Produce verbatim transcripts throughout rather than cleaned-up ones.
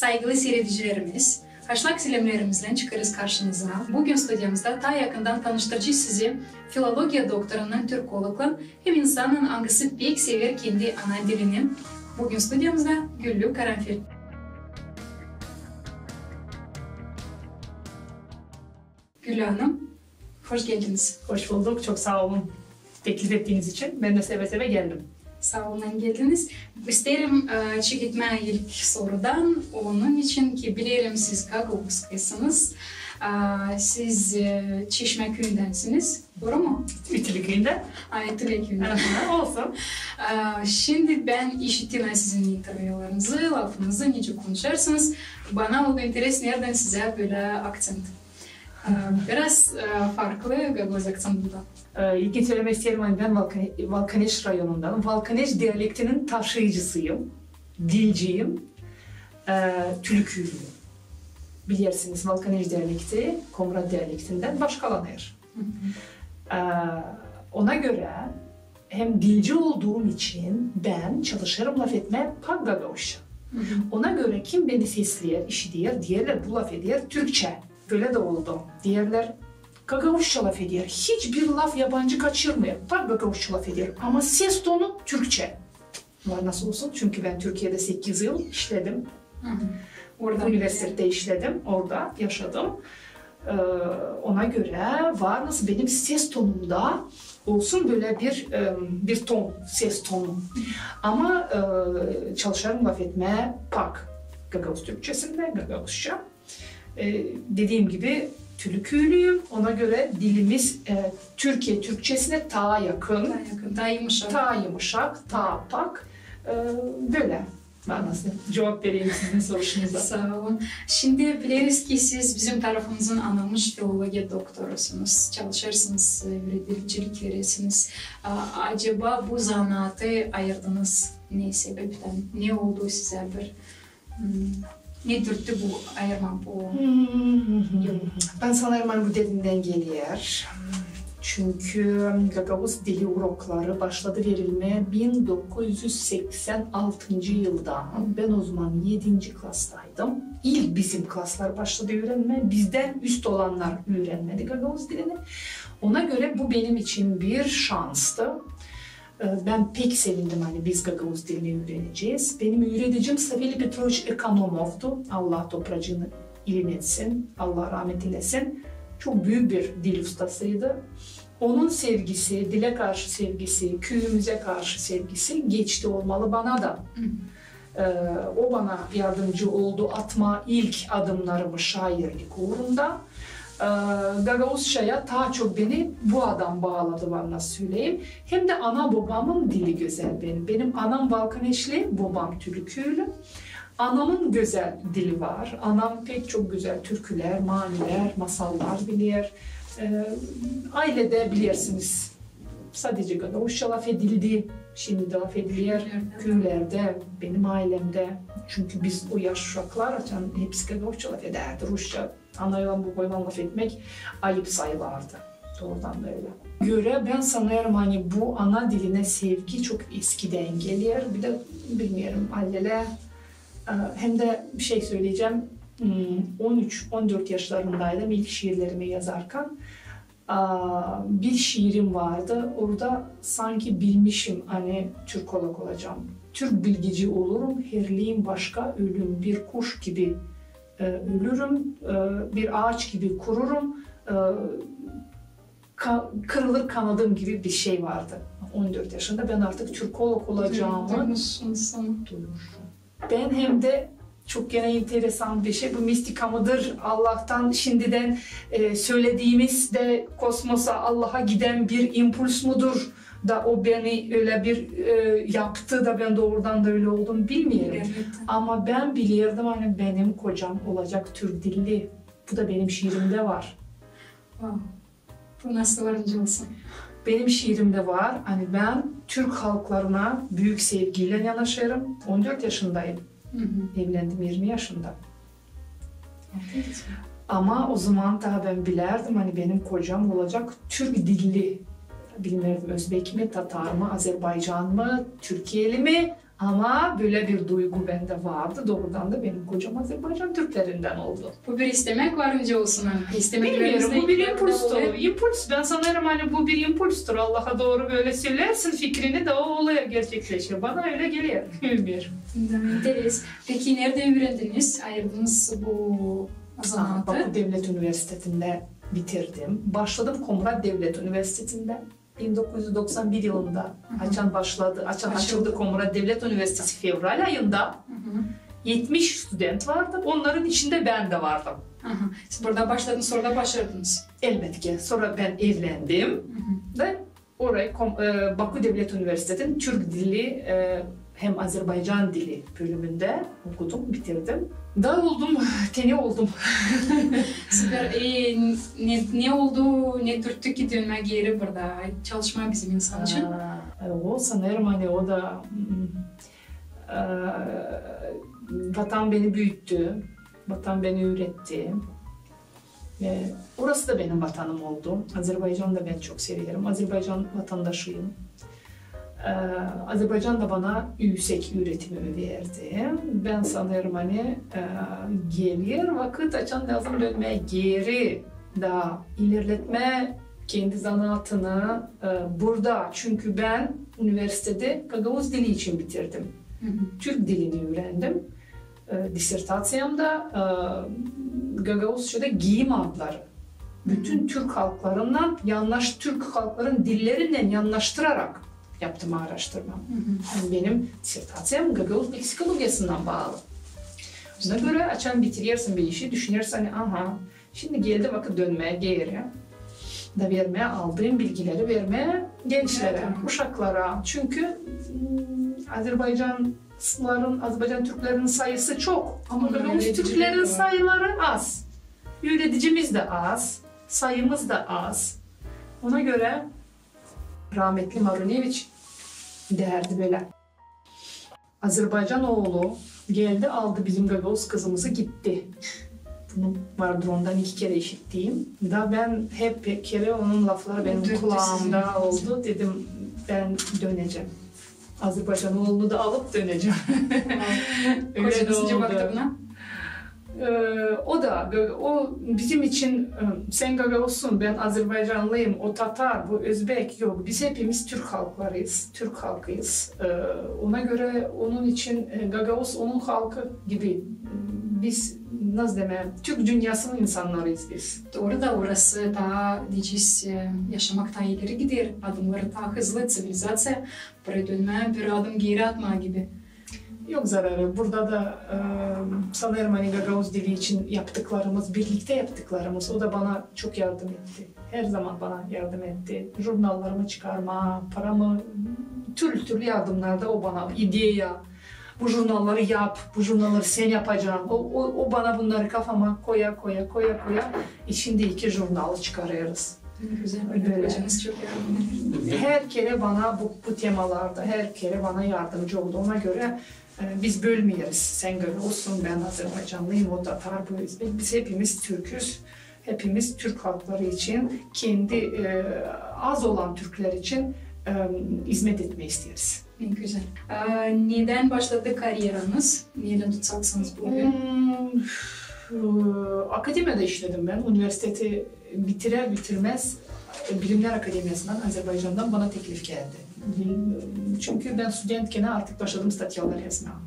Saygılı siiredicilerimiz, haşlak selämlerimizlän çıkêrız karşınıza. Büün studiyamızda taa yakından tanıştıracez sizi filologiya doktorunnan, türkologlan hem insannıın, angısı pek sever kendi ana dilini. Büün studiyamızda Güllü Karanfil. Güllü Hanım, hoş geldiniz. Hoş bulduk, çok saa olun teklif ettiiniz için. Bän dä sevä-sevä geldim. Saa olun, geldiniz. İsteerim, e, çeketmää ilk sorudan, onun için ki bilerim, siz gagauzkasınız. E, siz, e, Çeşmä küüyündänsiniz, dooru mu? İtili küüyündän. A, İtili küüyündän. Aha, olsun. E, şindi bän işittim sizin intervülarınızı, lafınızı, nicä konuşêrsınız. Bana oldu interes, neredän sizä bölä akţent. E, biraz, e, farklı gagauz akţentından. E, ilkin sölemää isteerim, ani bän Valka-, Valkaneş rayonundan, Valkaneş dialektinin taşıyıcısıyım, dilciyim, e, Tülüküylüyüm. Bilersiniz, Valkaneş dialekti Komrat dialektindän başkalanêr. E, ona görä hem dilci olduğum için bän çalışêrım lafetmää pak gagauzça. Ona görä kim beni sesleer, işider, deerlär, bu lafeder türkçä. Bölä dä oldu. Deerlär, gagauzça lafeder, hiçbir laf yabancı kaçırmêêr, pak gagauzça lafeder, ama ses tonu türkçä. Var nasıl olsun, çünkü bän Türkiyedä sekiz yıl işledim. Universitettä işledim, orada yaşadım. E, ona görä var nasıl benim ses tonumda olsun bölä bir, e, bir ton, ses tonu. Ama, e, çalışêrım lafetmää pak gagauz türkçesindä, gagauzça. E, dediim gibi, Tülüküylüyüm, ona görä dilimiz, e, Türkiye türkçesinä taa yakın. Taa yakın, taa yımışak. Taa yımışak, taa pak, e, bölä. Var nasıl cuvap vereyim sizin soruşunuza. Saa olun. Şindi bileriz ki siz bizim tarafımızın anılmış filologiya doktorusunuz, çalışêrsınız, e, üüredicilik verersiniz. A, acaba bu zanaatı ayırdınız ne sebeptän? Ne oldu sizä bir, m, ne dürttü bu ayırmaa bu yolu? Bän sanêrım, ani bu derindän geler. Çünkü gagauz dili urokları başladı verilmää bin dokuz üz seksän altıncı yılda. Bän o zaman edinci klasdaydım. İlk bizim klaslar başladı üürenmää. Bizdän üst olannar üürenmedi gagauz dilini. Ona görä bu benim için bir şanstı. E, bän pek sevindim, ani biz gagauz dilini üürenecez. Benim üüredicim Savelij Petroviç Ekonomovdu. Allah topraacıını ilin etsin, Allah rahmet eylesin. Çok büük bir dil ustasıydı. Onun sevgisi, dilä karşı sevgisi, küüyümüzä karşı sevgisi geçti olmalı bana da. E, o bana yardımcı oldu atmaa ilk adımnarımı şairlik uurunda. E, gagauzçaya taa çok beni bu adam baaladı, var nasıl söleyim. Hem dä ana-bobamın dili gözäl benim. Benim anam Valkaneşli, bobam Tülüküylü. Anamın gözäl dili var. Anam pek çok gözäl türkülär, manilär, masallar biler. E, ayledä bilersiniz, sadecä gagauzça lafedildi, şindi dä lafediler küülerdä, benim aylemdä. Çünkü biz o yaş uşaklar, açan hepsi gagauzça lafedärdi, rusça anaylan, bobaylan lafetmäk ayıp sayılardı. Doorudan da ölä. Görä bän sanêrım, ani bu ana dilinä sevgi çok eskidän geler. Bir dä bilmeerim, aylelä, e, hem dä bir şey söleyecäm, m, on üç, on dört yaşlarındaydım ilk şiirlerimi yazarkan. A, bir şiirim vardı, orada sanki bilmişim, ani türkolog olacam. Türk bilgici olurum, herliyim başka ölüm, bir kuş gibi, e, ölürüm, e, bir aaç gibi kururum, e, ka-, kırılır kanadım gibi bir şey vardı. On dört yaşında bän artık türkolog olacamı duymuşum. Bän hem dä çok genä enteresan bir şey, bu mistika mıdır, Allahtan şindidän, e, sölediimiz dä kosmosa, Allaha gidän bir impuls mudur da o beni ölä bir, e, yaptı da bän doorudan da ölä oldum, bilmeerim. Ama bän bilerdim, ani benim kocam olacak türk dilli. Bu da benim şiirimdä var. Wow. Bu nasıl var nicä olsun? Benim şiirimdä var, ani bän türk halklarına büük sevgiylän yanaşêrım. On dört yaşındayım. Evlendim irmi yaşında. Ama o zaman taa bän bilärdim, ani benim kocam olacak türk dilli. Bilmerdim, özbek mi, tatar mı, azerbaycan mı, türkiyeli mi? Ama bölä bir duygu bendä vardı. Doorudan da benim kocam Azerbaycan türklerinden oldu. Bu bir istämäk var nicä olsun, ani istämäk. Bilmeerim, bu bir impulstur. Impuls, bän sanêrım, ani bu bir impulstur. Allaha dooru bölä söleersin fikrini, da o olêr, gerçekleşir. Bana ölä geler. Bilmeerim. Da, interes. Peki neredän üürendiniz, ayırdınız bu zanaatı? Baku Devlet Universitetindä bitirdim. Başladım Komrat Devlet Universitetindä bin dokuz üz doksan bir yılında. Açan başladı, açan açıldı Komrat Devlet Universiteti fevral ayında. Etmiş student vardı, onnarın içindä bän dä vardım. Siz burada başladınız, sora da başardınız. Elbetki. Sora bän evlendim. Da orayı Baku Devlet Universitetin türk dili hem azerbaycan dili bölümündä okudum, bitirdim. Da oldum, te ne oldum. Süper. E, ne, ne oldu, ne dürttü ki dönmää geeri burada, çalışmaa bizim insan için? O, sanêrım, ani o da Vatan beni büüttü, Vatan beni üüretti. Orası da benim Vatanım oldu. Azerbaycanı da bän çok severim. Azerbaycan vatandaşıyım. Azerbaycan da bana üüsek üüretimi verdi. Bän sanêrım, ani geler vakıt, açan lääzım dönmää geeri da ilerletmää kendi zanaatını burada. Çünkü bän universiteti gagauz dili için bitirdim. Türk dilini üürendim. Disertaţiyam da gagauzçada giiyim adları. Bütün türk halklarınnan, türk halkların dillerinnän yannaştırarak yaptım aaraştırma. Benim disertaţiyam gagauz leksikologiyasınnan baalı. Ona görä, açan bitirersin bir işi, düşünersin, ani, aha, şindi geldi vakıt dönmää geeri. Da vermää, aldığım bilgileri vermää gençlerä, uşaklara. Çünkü azerbaycanların, azerbaycan türklerinin sayısı çok, ama gagauz türklerin sayıları az. Üüredicimiz dä az, sayımız da az. Ona görä rahmetli Maruneviç därdi bölä: Azerbaycan oolu geldi, aldı bizim gagauz kızımızı, gitti. Bunu vardır ondan iki kerä işittiim. Da bän hep kerä onun lafları benim kulaamda oldu. Dedim, bän dönecäm. Azerbaycan oolunu da alıp dönecäm. Kocanız nicä baktı buna? O da, o bizim için, sän gagauzsun, bän azerbaycanlıyım, o tatar, bu özbek. Yok, biz hepimiz türk halklarıyız, türk halkıyız. Ona görä onun için gagauz onun halkı gibi. Biz, nasıl demää, türk dünnäsinin insannarıyız biz. Dooru da, orası taa, deyecez, yaşamak taa ileri gider, adımları taa hızlı, ţivilizaţiya, buraya dönmää bir adım geeri atmaa gibi. Yok zararı. Burada da sanêrım, ani gagauz dili için yaptıklarımız, birliktä yaptıklarımız, o da bana çok yardım etti. Her zaman bana yardım etti. Jurnallarımı çıkarmaa, paramı, türlü-türlü yardımlarda o bana, ideya, bu jurnalları yap, bu jurnalları sän yapacan. O, o, o bana bunnarı kafama koya, koya, koya, koya. Şindi iki jurnalı çıkarêrız. Gözäl, bölä. Kocanız çok yardım etti. Her kerä bana bu, bu temalarda, her kerä bana yardımcı oldu. Ona görä biz bölmeeriz. Sän gagauzsun, bän azerbaycanlıyım, o tatar, bu özbek. Biz hepimiz türküz. Hepimiz türk halkları için kendi az olan türklär için hizmet etmää isteeriz. Ne gözäl. Nedän başladı karieranız? Nedän tutsaksınız büün? Akademiyada işledim bän. Universiteti bitirär-bitirmäz Bilimlär Akademiyasından, Azerbaycandan bana teklif geldi. Çünkü bän studentkenä artık başladım statyalar yazmaa.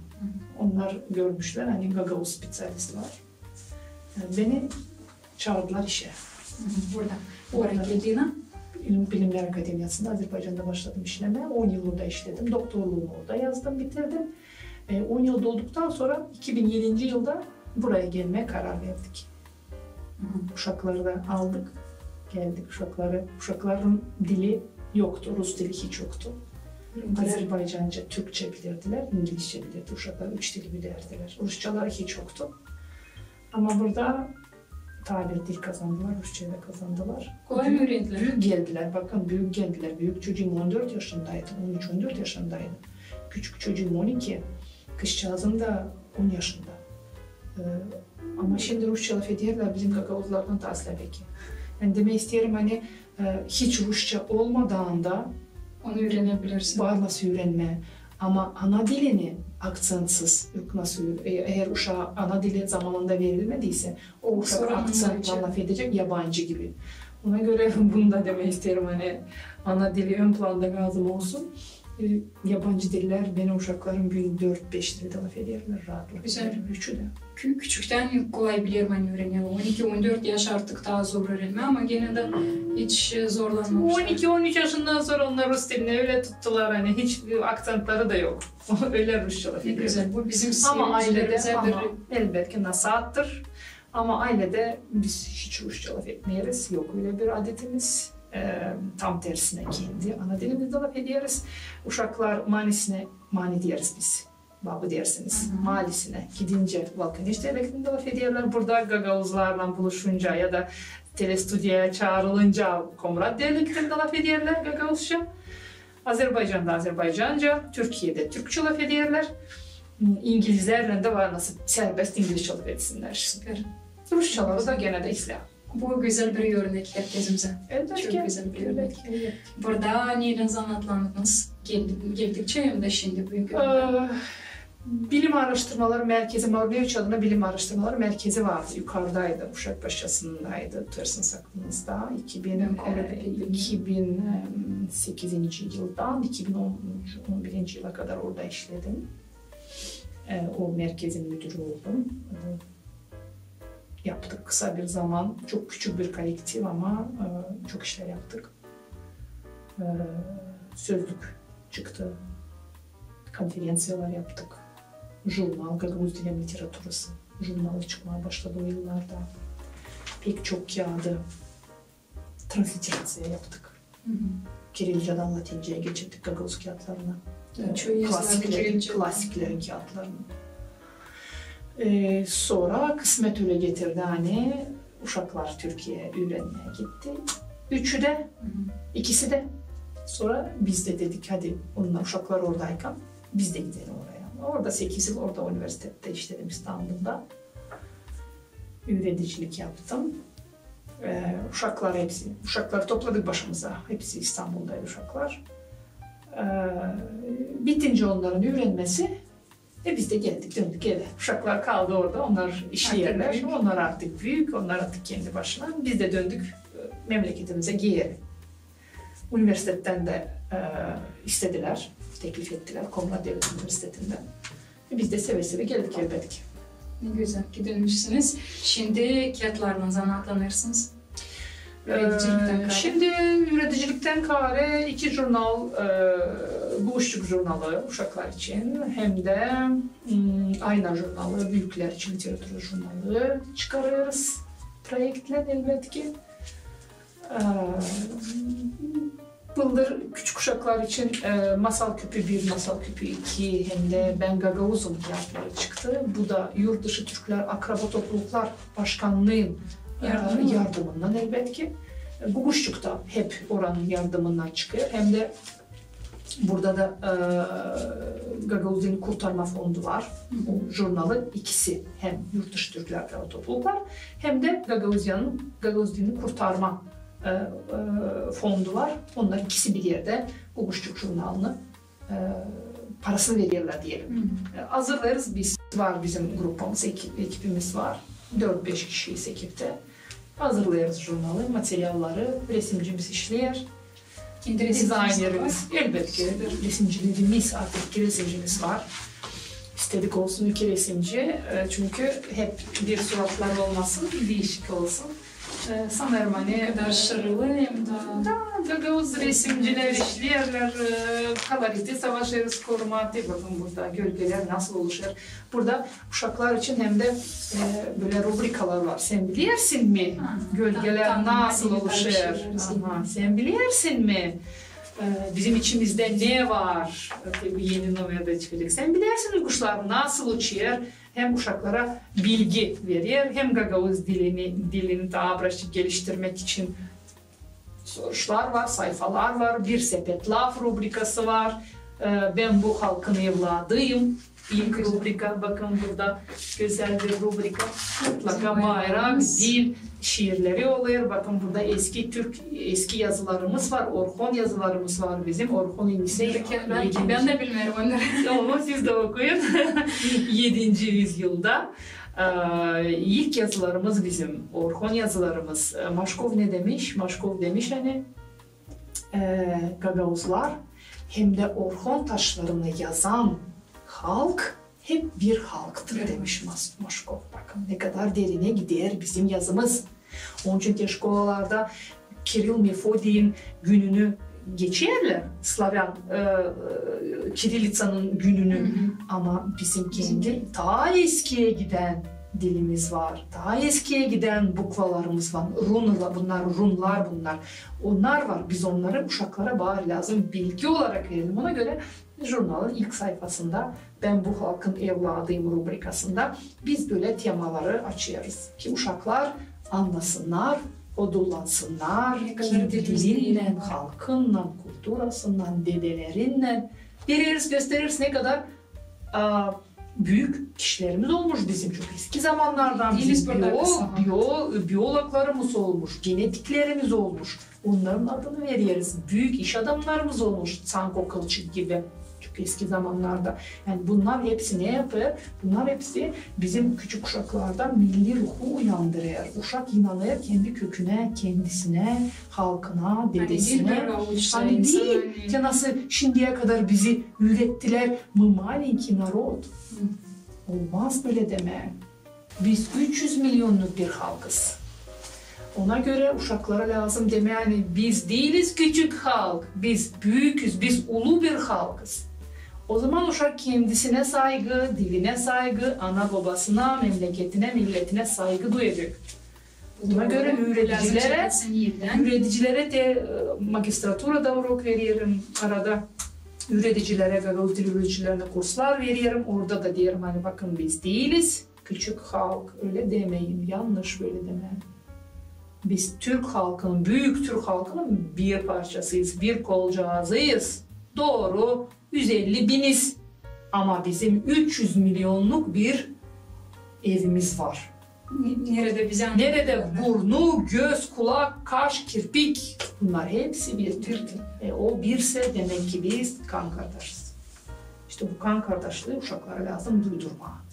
Onnar görmüşlär, ani gagauz spesialist var. Beni çaardılar işä. Burada. Oraya geldiynän? Bilimlär Akademiyasında Azerbaycanda başladım işlemää. On yıl orada işledim. Doktorluumu orada yazdım, bitirdim. On yıl dolduktan sora iki bin edinci yılda buraya gelmää karar verdik. Uşakları da aldık, geldik uşakları. Uşakların dili yoktu, rus dili hiç yoktu. Azerbaycanca, türkçä bilirdilär, ingilizçä bilirdi uşaklar, üç dili bilirdilär. Rusçaları hiç yoktu. Ama burada taa bir dil kazandılar, rusçayı da kazandılar. Kolay mı üürendi? Büük geldilär, bakın, büük geldilär. Büük çocuum on dört yaşındaydı, on üç, on dört yaşındaydı. Küçük çocuum on iki, kızçaazım da on yaşında. Ama şindi rusça lafederlär bizim gagauzlardan taa slabeki. Yani demek isteerim, ani hiç rusça olmadaan da onu üürenebilirsin. Var nasıl üürenmää. Ama ana dilini akţentsiz, yok nasıl, e, eer uşaa ana dili zamanında verilmediyse, o uşak akţentlan lafedecek, yabancı gibi. Ona görä bunu da demäk isteerim, ani ana dili ön planda lääzım olsun. E, yabancı diller benim uşaklarım büün dört-beş dilä lafederlär raatlıkla. Gözäl. Üçü dä. Kü-, küçüktän kolay bilerim, ani üürenelim. On iki, on dört yaş artık taa zor üürenmää, ama genä dä hiç, e, zorlanmamışlar. On iki, on üç yaşından sora onnar rus dilini ölä tuttular, ani hiç akţentları da yok. Ölä rusça lafedilär. Ne gözäl. Bu bizim seyircilerimize bir... Ama ailedä, ama elbetki nasaattır. Ama ailedä biz hiç rusça lafetmeeriz. Yok ölä bir adetimiz. E, tam tersinä, kendi ana dilimizdä lafederiz. Uşaklar manisinä, mani deyeriz biz, baba deersiniz, malisinä gidincä Valkaneş dialektindä lafederlär. Burada gagauzlarlan buluşunca ya da telestudiyaya çaarılınca komrat dialektindä lafederlär gagauzça. Azerbaycanda azerbaycanca, Türkiyedä türkçä lafederlär. İngilizlerlän dä var nasıl serbest ingilizçä lafetsinnär. Süper. Rusçaları da genä dä islää. Bu gözäl bir örnek herkezimizä. Elbetki. Çok gözäl bir örnek. Burada neylän zanaatlandınız? Gel-, geldikçä hem dä şindi büünkü gündä. E, bilim aaraştırmaları merkezi, Mavromêviç adına bilim aaraştırmaları merkezi vardı. Yukardaydı, uşak başçasındaydı, tutarsınız aklınızda. İki bin, e, iki bin sekizinci yıldan iki bin on, on birinci yıla kadar orada işledim. E, o merkezin müdürü oldum. E, yaptık kısa bir zaman, çok küçük bir kolektiv, ama, e, çok işlär yaptık. E, sözlük çıktı, konferenţiyalar yaptık. Jurnal, Gagauz dili hem literaturası jurnalı çıkmaa başladı o yıllarda. Pek çok kiyaadı transliteraţiya yaptık. Kirilcadan latinceyä geçirdik gagauz kiyaatlarını. Klassiklerin, klassiklerin kiyaatlarını. E, sora kısmet ölä getirdi, ani uşaklar Türkiyeyä üürenmää gitti. Üçü dä, ikisi dä. Sora biz dä dedik, hadi, onnar, uşaklar oradaykan biz dä gidelim oraya. Orada sekiz yıl, orada universitettä işledim, İstanbulda. Üüredicilik yaptım. E, uşaklar hepsi, uşakları topladık başımıza. Hepsi İstanbuldaydı uşaklar. E, bitincä onnarın üürenmesi, e, biz dä geldik, döndük evä. Uşaklar kaldı orada, onnar işleerlär. Onnar artık büük, onnar artık kendi başına. Biz dä döndük, e, memleketimizä geeri. Universitettän dä, e, istedilär, teklif ettilär Komrat Devlet Universitetindän. Biz dä seve-seve geldik, elbetki. Ne gözäl ki dönmüşsünüz. Şindi kiyatlarlan zanaatlanêrsınız. E, üürediciliktän kaarä. Şindi üürediciliktän kaarä iki jurnal, e, Guguşçuk jurnalı uşaklar için, hem dä, m, Ayna jurnalı, büüklär için literatura jurnalı çıkarêrız proektlän, elbetki. E, bıldır küçük uşaklar için, e, Masal Küpü bir, Masal Küpü iki, hem dä Bän gagauzum kiyatları çıktı. Bu da yurtdışı türklär akraba topluluklar başkanlıın, e, yardımından, elbetki. Guguşçuk ta hep oranın yardımından çıkêr. Hem dä burada da, e, Gagauz dilini kurtarma fondu var. O jurnalı ikisi, hem yurtdışı türklär akraba topluluklar, hem dä Gagauziyanın, Gagauz dilini kurtarma, e, e, fondu var. Onnar ikisi bir erdä Guguşçuk jurnalını, e, parasını vererlär deyelim. E, hazırlêêrız biz. Var bizim gruppamız, eki-, ekipimiz var. Dört-beş kişiyiz ekiptä. Hazırlêêrız jurnalı, materialları, resimcimiz işleer. Dizaynerimiz, elbetki, resimcilerimiz, artık iki resimcimiz var. İstedik olsun iki resimci, e, çünkü hep bir suratlar olmasın, diişik olsun. E, sanêrım, ani... Ne kadar şarılı hem dä... Da, gagauz resimcilär işleerlär, e, koloriti savaşêrız kurmaa. Bakın burada gölgelär nasıl oluşêr. Burada uşaklar için hem dä, e, bölä rubrikalar var. Sän bilersin mi, gölgelär nasıl oluşêr? Aha, sän bilersin mi, e, bizim içimizdä ne var? E, bu eni numerada çıkacek. Sän bilersin mi, guşlar nasıl uçêr? Hem uşaklara bilgi verer, hem gagauz dilini, dilini taa biraz geliştirmäk için soruşlar var, sayfalar var, bir sepet laf rubrikası var. E, Bän bu halkın evladıyım. İlk rubrika, bakın burada gözäl bir rubrika. Mutlaka bayrak, dil, şiirleri olêr. Bakın burada eski türk, eski yazılarımız var, Orhon yazılarımız var bizim. Orhon İnise. Bän dä bilmeerim onnarı. Ama siz dä okuyun. Edinci üzyılda, e, ilk yazılarımız bizim, Orhon yazılarımız. E, Maşkov ne demiş? Maşkov demiş, ani e, gagauzlar hem dä Orhon taşlarını yazan halk hep bir halktır, demiş Mas-, Maşkov. Bakın, ne kadar derine gider bizim yazımız. Onun için te şkolalarda Kiril Mefodiyin gününü geçerlär, slavyan, e, e, kiriliţanın gününü. Ama bizim kendi taa eskiye gidän dilimiz var. Taa eskiye gidän bukvalarımız var. Runlar bunnar, runlar bunnar. Onnar var. Biz onnarı uşaklara bari lääzım bilgi olarak verelim. Ona görä jurnalın ilk sayfasında "Bän bu halkın evladıyım" rubrikasında biz bölä temaları açêrız, ki uşaklar annasınnar, odullansınnar, ne kadar kendi dilinnän, halkınnan, kulturasınnan, dedelerinnän. Vereriz, göstereriz, ne kadar, a, büük kişilerimiz olmuş bizim çok eski zamannardan. Bizim bio-, bio-, biologlarımız olmuş, genetiklerimiz olmuş. Onnarın adını vereriz. Büük iş adamnarımız olmuş, Sanko Kılçık gibi. Çok eski zamannarda. Yani bunnar hepsi ne yapêr? Bunnar hepsi bizim küçük uşaklarda milli ruhu uyandırêr. Uşak inanêr kendi kökünä, kendisinä, halkına, dedesinä. Ani diil, te nasıl şindiyä kadar bizi üürettilär, мы маленький народ. Olmaz bölä demää. Biz üç üz milyonnuk bir halkız. Ona görä uşaklara lääzım demää, ani biz diiliz küçük halk, biz büüküz, biz ulu bir halkız. O zaman uşak kendisinä saygı, dilinä saygı, ana-bobasına, memleketinä, milletinä saygı duyacek. Ona görä üüredicilerä, üüredicilerä te, e, magistraturada urok vererim, arada üüredicilerä, gagauz dili üüredicilerä kurslar vererim. Orada da deerim, ani bakın, biz diiliz küçük halk, ölä demeyin, yannış bölä demää. Biz türk halkının, büük türk halkının bir parçasıyız, bir kolcaazıyız. Dooru, üz elli biniz. Ama bizim üç üz milyonnuk bir evimiz var. Neredä burnu, göz, kulak, kaş, kirpik, bunnar hepsi bir türk. E, o birsä, demäk ki, biz kan kardaşız. İşte bu kan kardaşlıı uşaklara lääzım duydurmaa.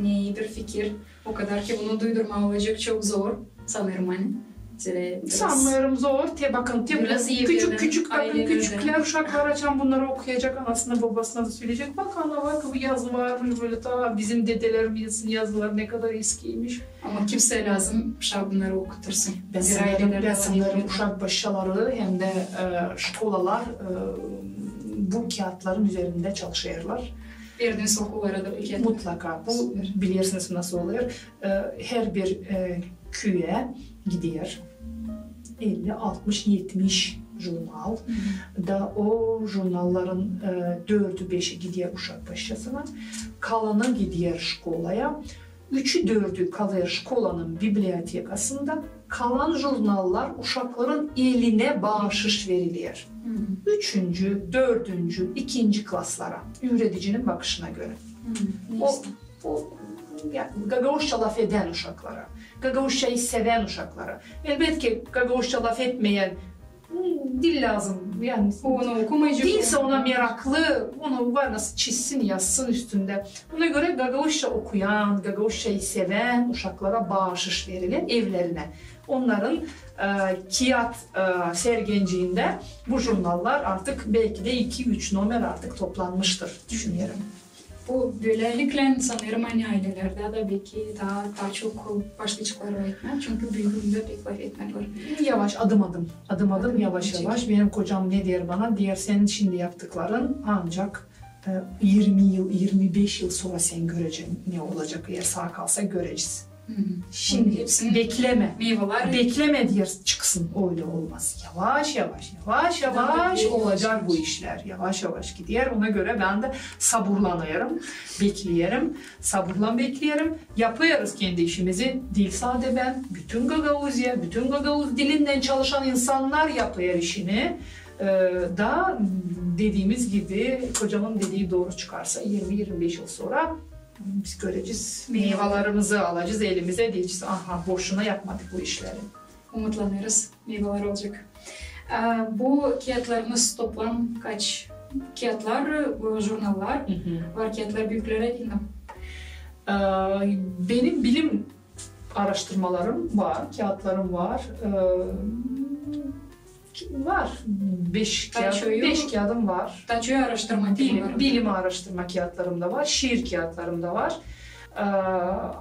Ne ii bir fikir. O kadar ki bunu duydurmaa olacek çok zor, sanêrım, ani. Sannêrım zor. Te bakın, te küçük, küçük, bakın, küçüklär, uşaklar açan bunnarı okuyacek, anasına, bobasına da söleyecek: "Bak, ana, bak, bu yazı varmış bölä, taa bizim dedelerimizin yazıları ne kadar eskiymiş." Ama kimsä lääzım uşaa bunnarı okutursun. Bän sannêrım, bän sannêrım, uşak başçaları hem dä, e, şkolalar, e, bu kiyatların üzerindä çalışêrlar. Verdiiniz okullara da bu kiyatları? Mutlaka. Bu, bilersiniz, nasıl olêr. E, her bir, e, küüyä gider elli, altmış, etmiş jurnal. Da o jurnalların, e, dördü, beşi gider uşak başçasına. Kalanı gider şkolaya. Üçü, dördü kalêr şkolanın bibliotekasında. Kalan jurnallar uşakların elinä baaşış veriler. Üçüncü, dördüncü, ikinci klaslara, üüredicinin bakışına görä. O, o, yani, gagauzça lafedän uşaklara, gagauzçayı sevän uşaklara. Elbetki, gagauzça lafetmeyän, hmm, diil lääzım, yani, onu okumayacek, diilsä ona meraklı, onu var nasıl çizsin, yazsın üstündä. Ona görä gagauzça okuyan, gagauzçayı sevän uşaklara baaşış veriler evlerinä. Onnarın, e, kiyat, e, sergenciindä bu jurnallar artık belki dä iki-üç nomer artık toplanmıştır, düşünerim. Bu bölelikle, sanêrım, ani aylelerdä dä belki taa, taa çok başlayaceklar lafetmää, çünkü büün dä pek lafetmedilär. Yavaş, adım-adım, adım-adım, yavaş-yavaş. Benim kocam ne deer bana? Deer: "Senin şindi yaptıkların ancak, e, irmi yıl, irmi beş yıl sora sän göreceksin ne olacek, eer saa kalsa, görecez." Şindi beklemä. Beklemä, deer, çıksın, ölä olmaz. Yavaş-yavaş, yavaş-yavaş olacek bu işlär. Yavaş-yavaş gider. Ona görä bän dä saburlanêrım, bekleyerim, saburlan bekleyerim. Yapêrız kendi işimizi. Diil sade bän, bütün Gagauziya, bütün gagauz dilinnän çalışan insannar yapêr işini. E, da Dediimiz gibi, kocamın dediği dooru çıkarsa, irmi-irmi beş yıl sora biz görecez, meyvalarımızı alacez elimizä, deyecez: "Aha, boşuna yapmadık bu işleri." Umutlanêrız, meyvalar olacek. Aa, bu kiyatlarınız toplam kaç? Kiyatlar, e, jurnallar, var kiyatlar büüklär, bilmem. Aa, benim bilim aaraştırmalarım var, kiyatlarım var. Ee, var. Beş kiyatım var. Bilim, bilim aaraştırma kiyatlarım da var, şiir kiyatlarım da var. Ee,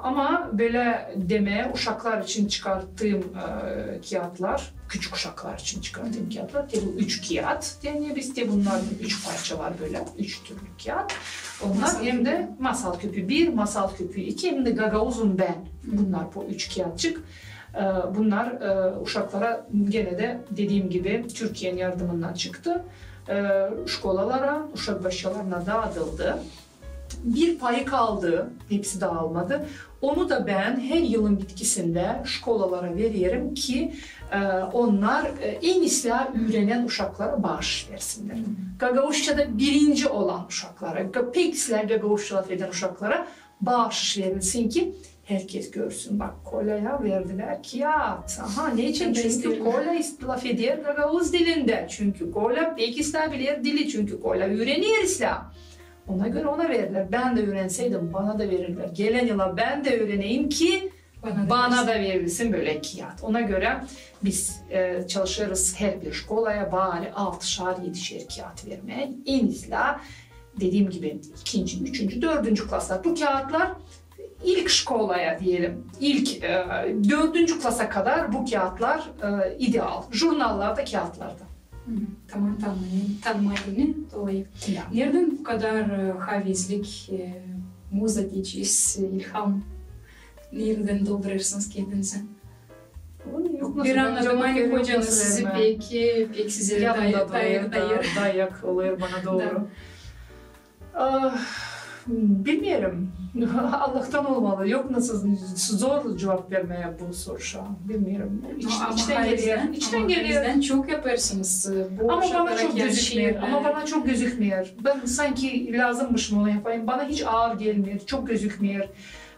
ama bölä demää, uşaklar için çıkarttığım, e, kiyatlar, küçük uşaklar için çıkarttığım kiyatlar, te bu üç kiyat, yani bizde bunlar üç parça var bölä, üç türlü kiyat. Onlar hem dä Masal Köpüü bir, Masal Köpüü iki, hem dä Gagauzum bän. Bunlar bu üç kiyatçık. Ee, bunlar, e, uşaklara genä dä dediim gibi Türkiyenin yardımından çıktı. Ee, şkolalara, uşak başçalarına daadıldı. Bir payı kaldı, hepsi daalmadı. Onu da bän her yılın bitkisindä şkolalara vererim ki, e, onnar, e, en islää üürenän uşaklara baaşış versinnär. Gagauzçada birinci olan uşaklara, ga-, pek islää gagauzça lafedän uşaklara baaşış verilsin ki herkez görsün. Bak, Kolyaya verdilär kiyat. Aha, neçin? Çünkü Kolya is-, lafeder gagauz dilindä. Çünkü Kolya pek islää biler dili. Çünkü Kolya üürener islää. Ona görä ona vererlär. Bän dä üürenseydim, bana da vererlär. Gelän yıla bän dä üüreneyim ki bana da verilsin bölä kiyat. Ona görä biz, e, çalışêrız herbir şkolaya bari altışar, edişer kiyat vermää. En islää, dediim gibi, ikinci, üçüncü, dördüncü klaslar. Bu kiyatlar ilk şkolaya deyelim, ilk, e, dördüncü klasa kadar bu kiyatlar, e, ideal. Jurnallarda, kiyatlarda. Taman tanımaa, tanımaa dili dolayı. Neredän bu kadar, e, haveslik, e, muza deyecez, e, ilham? Neredän doldurêrsınız kendinizä? Bir annadım, ani kocanız sizi pek, pek sizä dayak olêr bana dooru. Ah, bilmeerim. Allahtan olmalı. Yok, nasıl, zor cuvap vermää bu soruşa. Bilmeerim. İçtän geler. İçtän geler. Çok yapêrsınız. Ama bana çok gözükmeer. Ama bana çok gözükmeer. Bän sanki lääzımmış onu yapayım. Bana hiç aar gelmeer. Çok gözükmeer.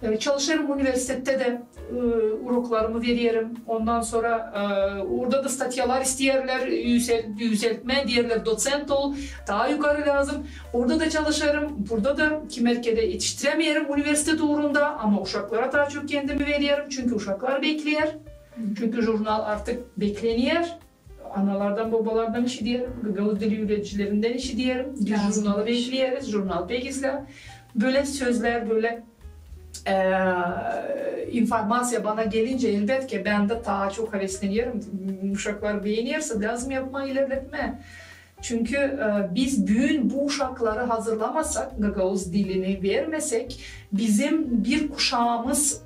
E, çalışêrım universitettä dä, e, uroklarımı vererim. Ondan sora, e, orada da statyalar isteerlär, üzel-, üzeltmää, deerlär, doţent ol, taa yukarı lääzım. Orada da çalışêrım, burada da kimerkedä etiştiremeerim universitet uurunda, ama uşaklara taa çok kendimi vererim, çünkü uşaklar bekleer. Çünkü jurnal artık beklener. Analardan, bobalardan işiderim, gagauz dili üüredicilerindän işiderim. Biz jurnalı bekleriz, jurnal pek islää. Bölä sözlär, bölä, e, informaţiya bana gelincä, elbetki, bän dä taa çok haveslenerim. Uşaklar beenerse, lääzım yapmaa, ilerletmää. Çünkü, e, biz büün bu uşakları hazırlamasak, gagauz dilini vermesäk, bizim bir kuşaamız,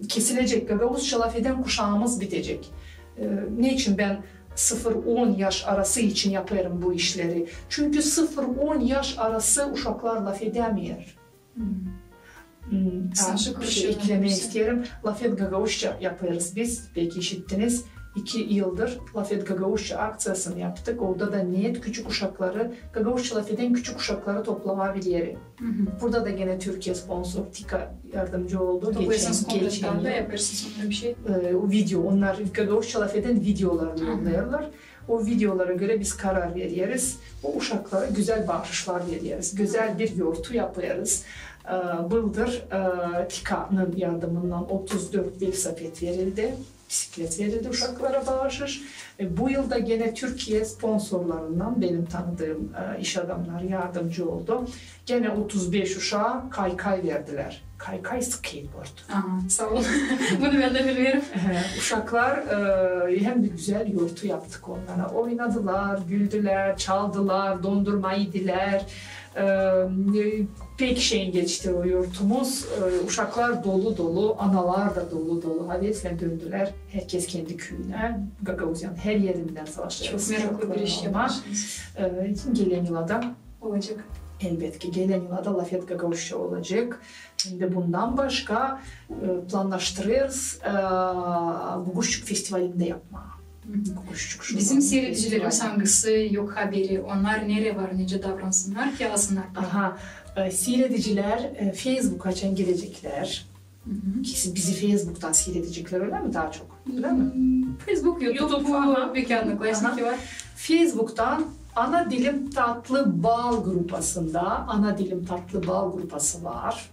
e, kesilecek, gagauzça lafedän kuşaamız bitecek. E, neçin bän sıfır on yaş arası için yapêrım bu işleri? Çünkü sıfır on yaş arası uşaklar lafedämeer. Hmm, bir şey eklemää isteerim. Lafet gagauzça yapêrız biz, pek işittiniz. İki yıldır Lafet gagauzça akţiyasını yaptık. Orada da neet küçük uşakları, gagauzça lafedän küçük uşakları toplamaa bilerim. Burada da genä Türkiye sponsor, TİKA yardımcı oldu. Geçän, geçän yıl. E, o video, onnar gagauzça lafedän videolarını yollêêrlar. O videolara görä biz karar vereriz. O uşaklara gözäl baaşışlar vereriz. Gözäl bir yortu yapêrız. E, bıldır, e, TİKAnın yardımından otuz dört velosiped verildi. Bisiklet verildi uşaklara baaşış. E, bu yıl da genä Türkiye sponsorlarından benim tanıdığım, e, iş adamnarı yardımcı oldu. Genä otuz beş uşaa kaykay verdilär. Kaykay, skateboard. Aha, saa olun. Bunu bän dä bilmeerim. Uşaklar, e, hem dä gözäl yortu yaptık onnara. Oynadılar, güldülär, çaldılar, dondurma idilär. E, pek şen geçti o yortumuz. E, uşaklar dolu-dolu, analar da dolu-dolu haveslän döndülär. Herkez kendi küüyünä. Gagauziyanın her erindän savaştı. Çok meraklı bir iş yapmışsınız. E, gelän yıla da olacek. Elbetki, gelän yıla da Lafet gagauzça olacek. Hem dä bundan başka, e, planlaştırêrız, e, Guguşçuk festivalini dä yapmaa. Bizim siiredicilerimiz, angısı yok haberi, onnar neredä var, nicä davransınnar ki alsınnar? Aha, e, siiredicilär, e, Facebook açan gireceklär. Ki bizi Facebooktan siiredeceklär, ölä mi, taa çok? Ölä mi? Facebook, YouTube, aha, belki Odnoklassniki var. Facebooktan Ana Dilim Tatlı Bal grupasında, Ana Dilim Tatlı Bal grupası var.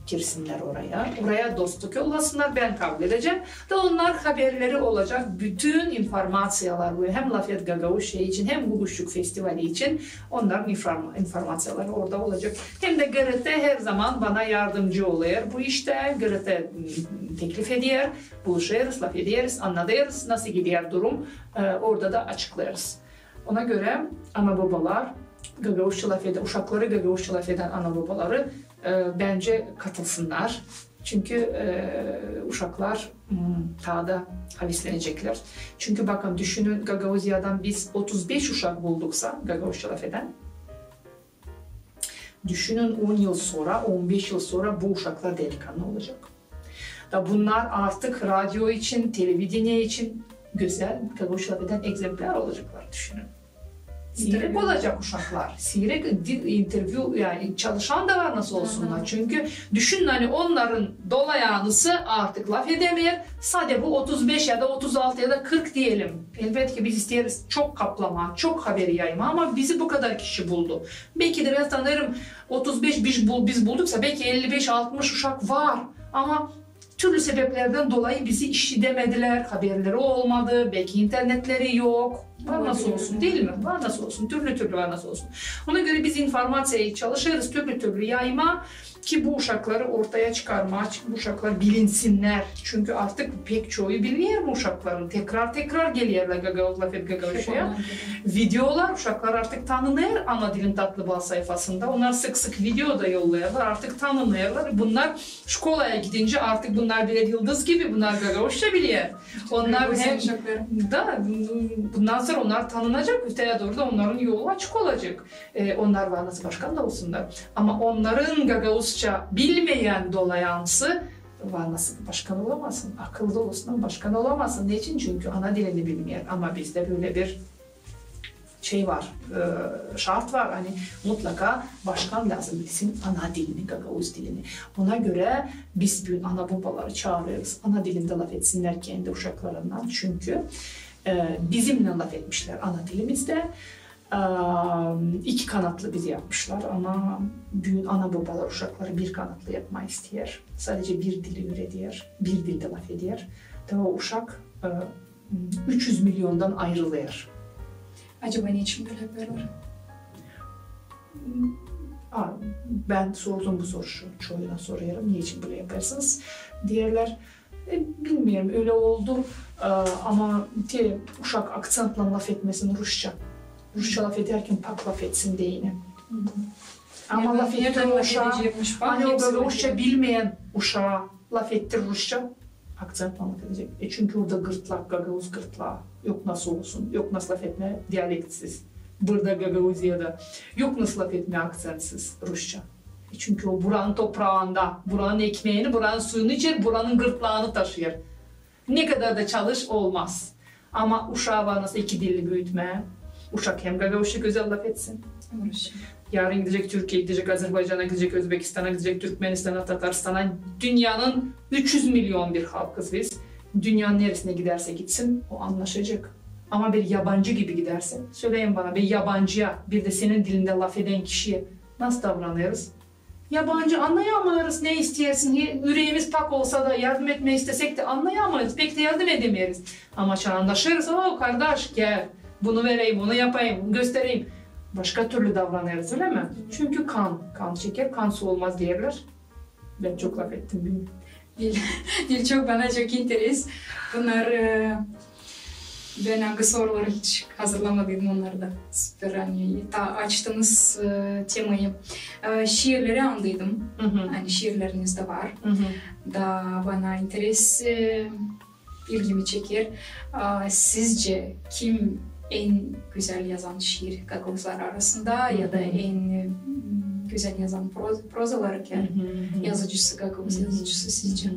Girsinnär oraya. Oraya dostluk yollasınnar, bän kabul edecäm. Da onnar haberleri olacak bütün informaţiyalar, bu hem Lafet Gagauzça için, hem Guguşçuk festivali için onnarın informa-, informaţiyaları orada olacak. Hem dä GRT herzaman bana yardımcı olêr bu iştä. GRT, m, teklif eder, buluşêrız, lafederiz, annadêrız, nasıl gider durum, e, orada da açıklêêrız. Ona görä ana-bobalar, gagauzça lafedän, uşakları gagauzça lafedän ana-bobaları, e, bence katılsınnar. Çünkü, e, uşaklar, m, taa da havesleneceklär. Çünkü bakın, düşünün, Gagauziyadan biz otuz beş uşak bulduksa gagauzça lafedän, düşünün, on yıl sora, on beş yıl sora bu uşaklar delikanlı olacak. Da bunnar artık radio için, televideniye için gözäl gagauzça lafedän egzemplär olacaklar, düşünün. Siirek olacak uşaklar. Siirek di-, intervyu, yani çalışan da var nasıl olsunnar. Çünkü düşünün, ani onnarın dolayanısı artık lafedemeer. Sade bu otuz beş ya da otuz altı ya da kırk deyelim. Elbetki biz isteeriz çok kaplamaa, çok haberi yaymaa, ama bizi bu kadar kişi buldu. Belki dä bän tanıyêrım, otuz beş biz bul-, biz bulduksa, belki elli beş, altmış uşak var. Ama türlü sebeplerdän dolayı bizi işidemedilär, haberleri olmadı, belki internetleri yok. Var nasıl olsun, diil mi? Var nasıl olsun, türlü türlü var nasıl olsun. Ona görä biz informaţiyayı çalışêrız türlü türlü yaymaa, ki bu uşakları ortaya çıkarmaa, bu uşaklar bilinsinnär. Çünkü artık pek çoyu bilmeer bu uşakların. Tekrar tekrar gelerlär Gagauz, Lafet Gagauzçaya. Videolar, uşaklar artık tanınêr Ana Dilim Tatlı Bal sayfasında. Onnar sık-sık video da yollêêrlar, artık tanınêrlar. Bunnar şkolaya gidincä artık bunnar bir yıldız gibi, bunnar gagauzça biler. Onnar hem da, bundan sora onnar tanınacak, öteyä dooru da onnarın yolu açık olacak. E, onnar var nasıl başkan da olsunnar. Ama onnarın gagauzça bilmeyän dolayanısı var nasıl başkan olamasın. Akıllı olsun, ama başkan olamasın. Neçin? Çünkü ana dilini bilmeer. Ama bizdä bölä bir şey var, e, şart var, ani mutlaka başkan lääzım bilsin ana dilini, gagauz dilini. Ona görä biz büün ana-bobaları çaarêrız, ana dilindä lafetsinnär kendi uşaklarınnan. Çünkü, e, bizimnän lafetmişlär ana dilimizdä. E, iki kanatlı bizi yapmışlar, ama büün ana-bobalar uşakları bir kanatlı yapmaa isteer. Sadece bir dili üüreder, bir dildä lafeder. Da o uşak, e, üç üz milyondan ayırılêr. Acaba neçin bölä yapêrlar? A, bän sordum bu soruşu, çoyuna sorêrım, neçin bölä yapêrsınız, deerlär. E, bilmeerim, ölä oldu, e, ama te uşak aksentlan lafetmesin rusça. Rusça lafedärkän pak lafetsin deyni. Ama lafettir uşaa, ani o rusça bilmeyän uşaa lafettir rusça, aksentlan lafedecek. E, çünkü orada gırtlak, gagauz gırtlaa. Yok nasıl olsun, yok nasıl lafetmää dialektsiz. Burada, Gagauziyada, yok nasıl lafetmää aksenttsiz rusça. E, çünkü o buranın topraanda, buranın ekmeeni, buranın suyunu içer, buranın gırtlaanı taşıyêr. Ne kadar da çalış, olmaz. Ama uşaa var nasıl iki dilli büütmää. Uşak hem gagauzça gözäl lafetsin. Rusça. Yarın gidecek Türkiyeyä, gidecek Azerbaycana, gidecek Özbekistana, gidecek Türkmenistana, Tataristana. Dünnenin üç üz milyon bir halkız biz. Dünnenin neresinä gidärsä gitsin, o annaşacek. Ama bir yabancı gibi gidärsä, söleyim bana, bir yabancıya, bir dä senin dilindä lafedän kişiyä nasıl davranêrız? Yabancı, annayamêêrız, ne isteersin, üreemiz pak olsa da, yardım etmää istesek tä, annayamêêrız, pek tä yardım edemeeriz. Ama çaandaşêrız, o, kardaş, gel, bunu vereyim, onu yapayım, bunu göstereyim. Başka türlü davranêrız, ölä mi? Çünkü kan, kan çeker, kan su olmaz deerlär. Bän çok lafettim, bilmeerim. Diil, diil, çok, bana çok interes. Bunnar, e, bän angı soruları hiç hazırlamadıydım, onnar da süper, ani taa açtınız, e, temayı. E, şiirleri andıydım. Ani şiirleriniz dä var. Da bana interes, e, ilgimi çeker. A, sizcä kim en gözäl yazan şiir gagauzlar arasında ya da en, e, m, gözäl yazan proz-, prozaları ki yazıcısı, gagauz yazıcısı sizcä?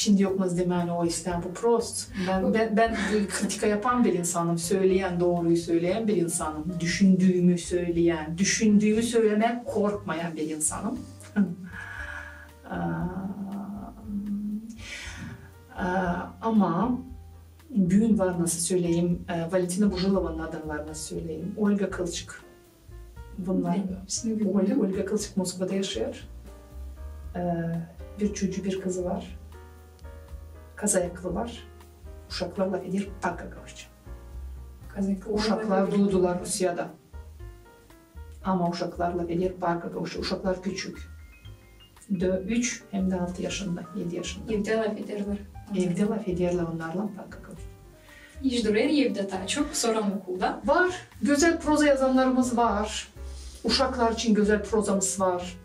Şindi yok nasıl demäni o islää, bu prost. Bän, bän, bän kritika yapan bir insanım, söleyin, dooruyu söleyin bir insanım. Düşündüümü söleyin, düşündüümü sölemää korkmayan bir insanım. Aa, aa, ama büün var nasıl söleyim, e, Valentina Buжилованın adını var nasıl söleyim, Olga Kılçık. Bunnar. Ol-, Olga Kılçık Moskvada yaşêêr. E, bir çocuuu, bir kızı var. Kazayaklılar. Uşaklar lafeder po-gagauzça. Kazayaklılar. Uşaklar duudular Rusiyada. Ama uşaklar lafeder po-gagauzça. Uşaklar küçük. Dö-, üç hem dä altı yaşında, edi yaşında. Evdä lafederlär. Evdä lafederlär onnarlan po-gagauzça. İş durêr evdä taa çok, sora okulda. Var. Gözäl proza yazannarımız var. Uşaklar için gözäl prozamız var.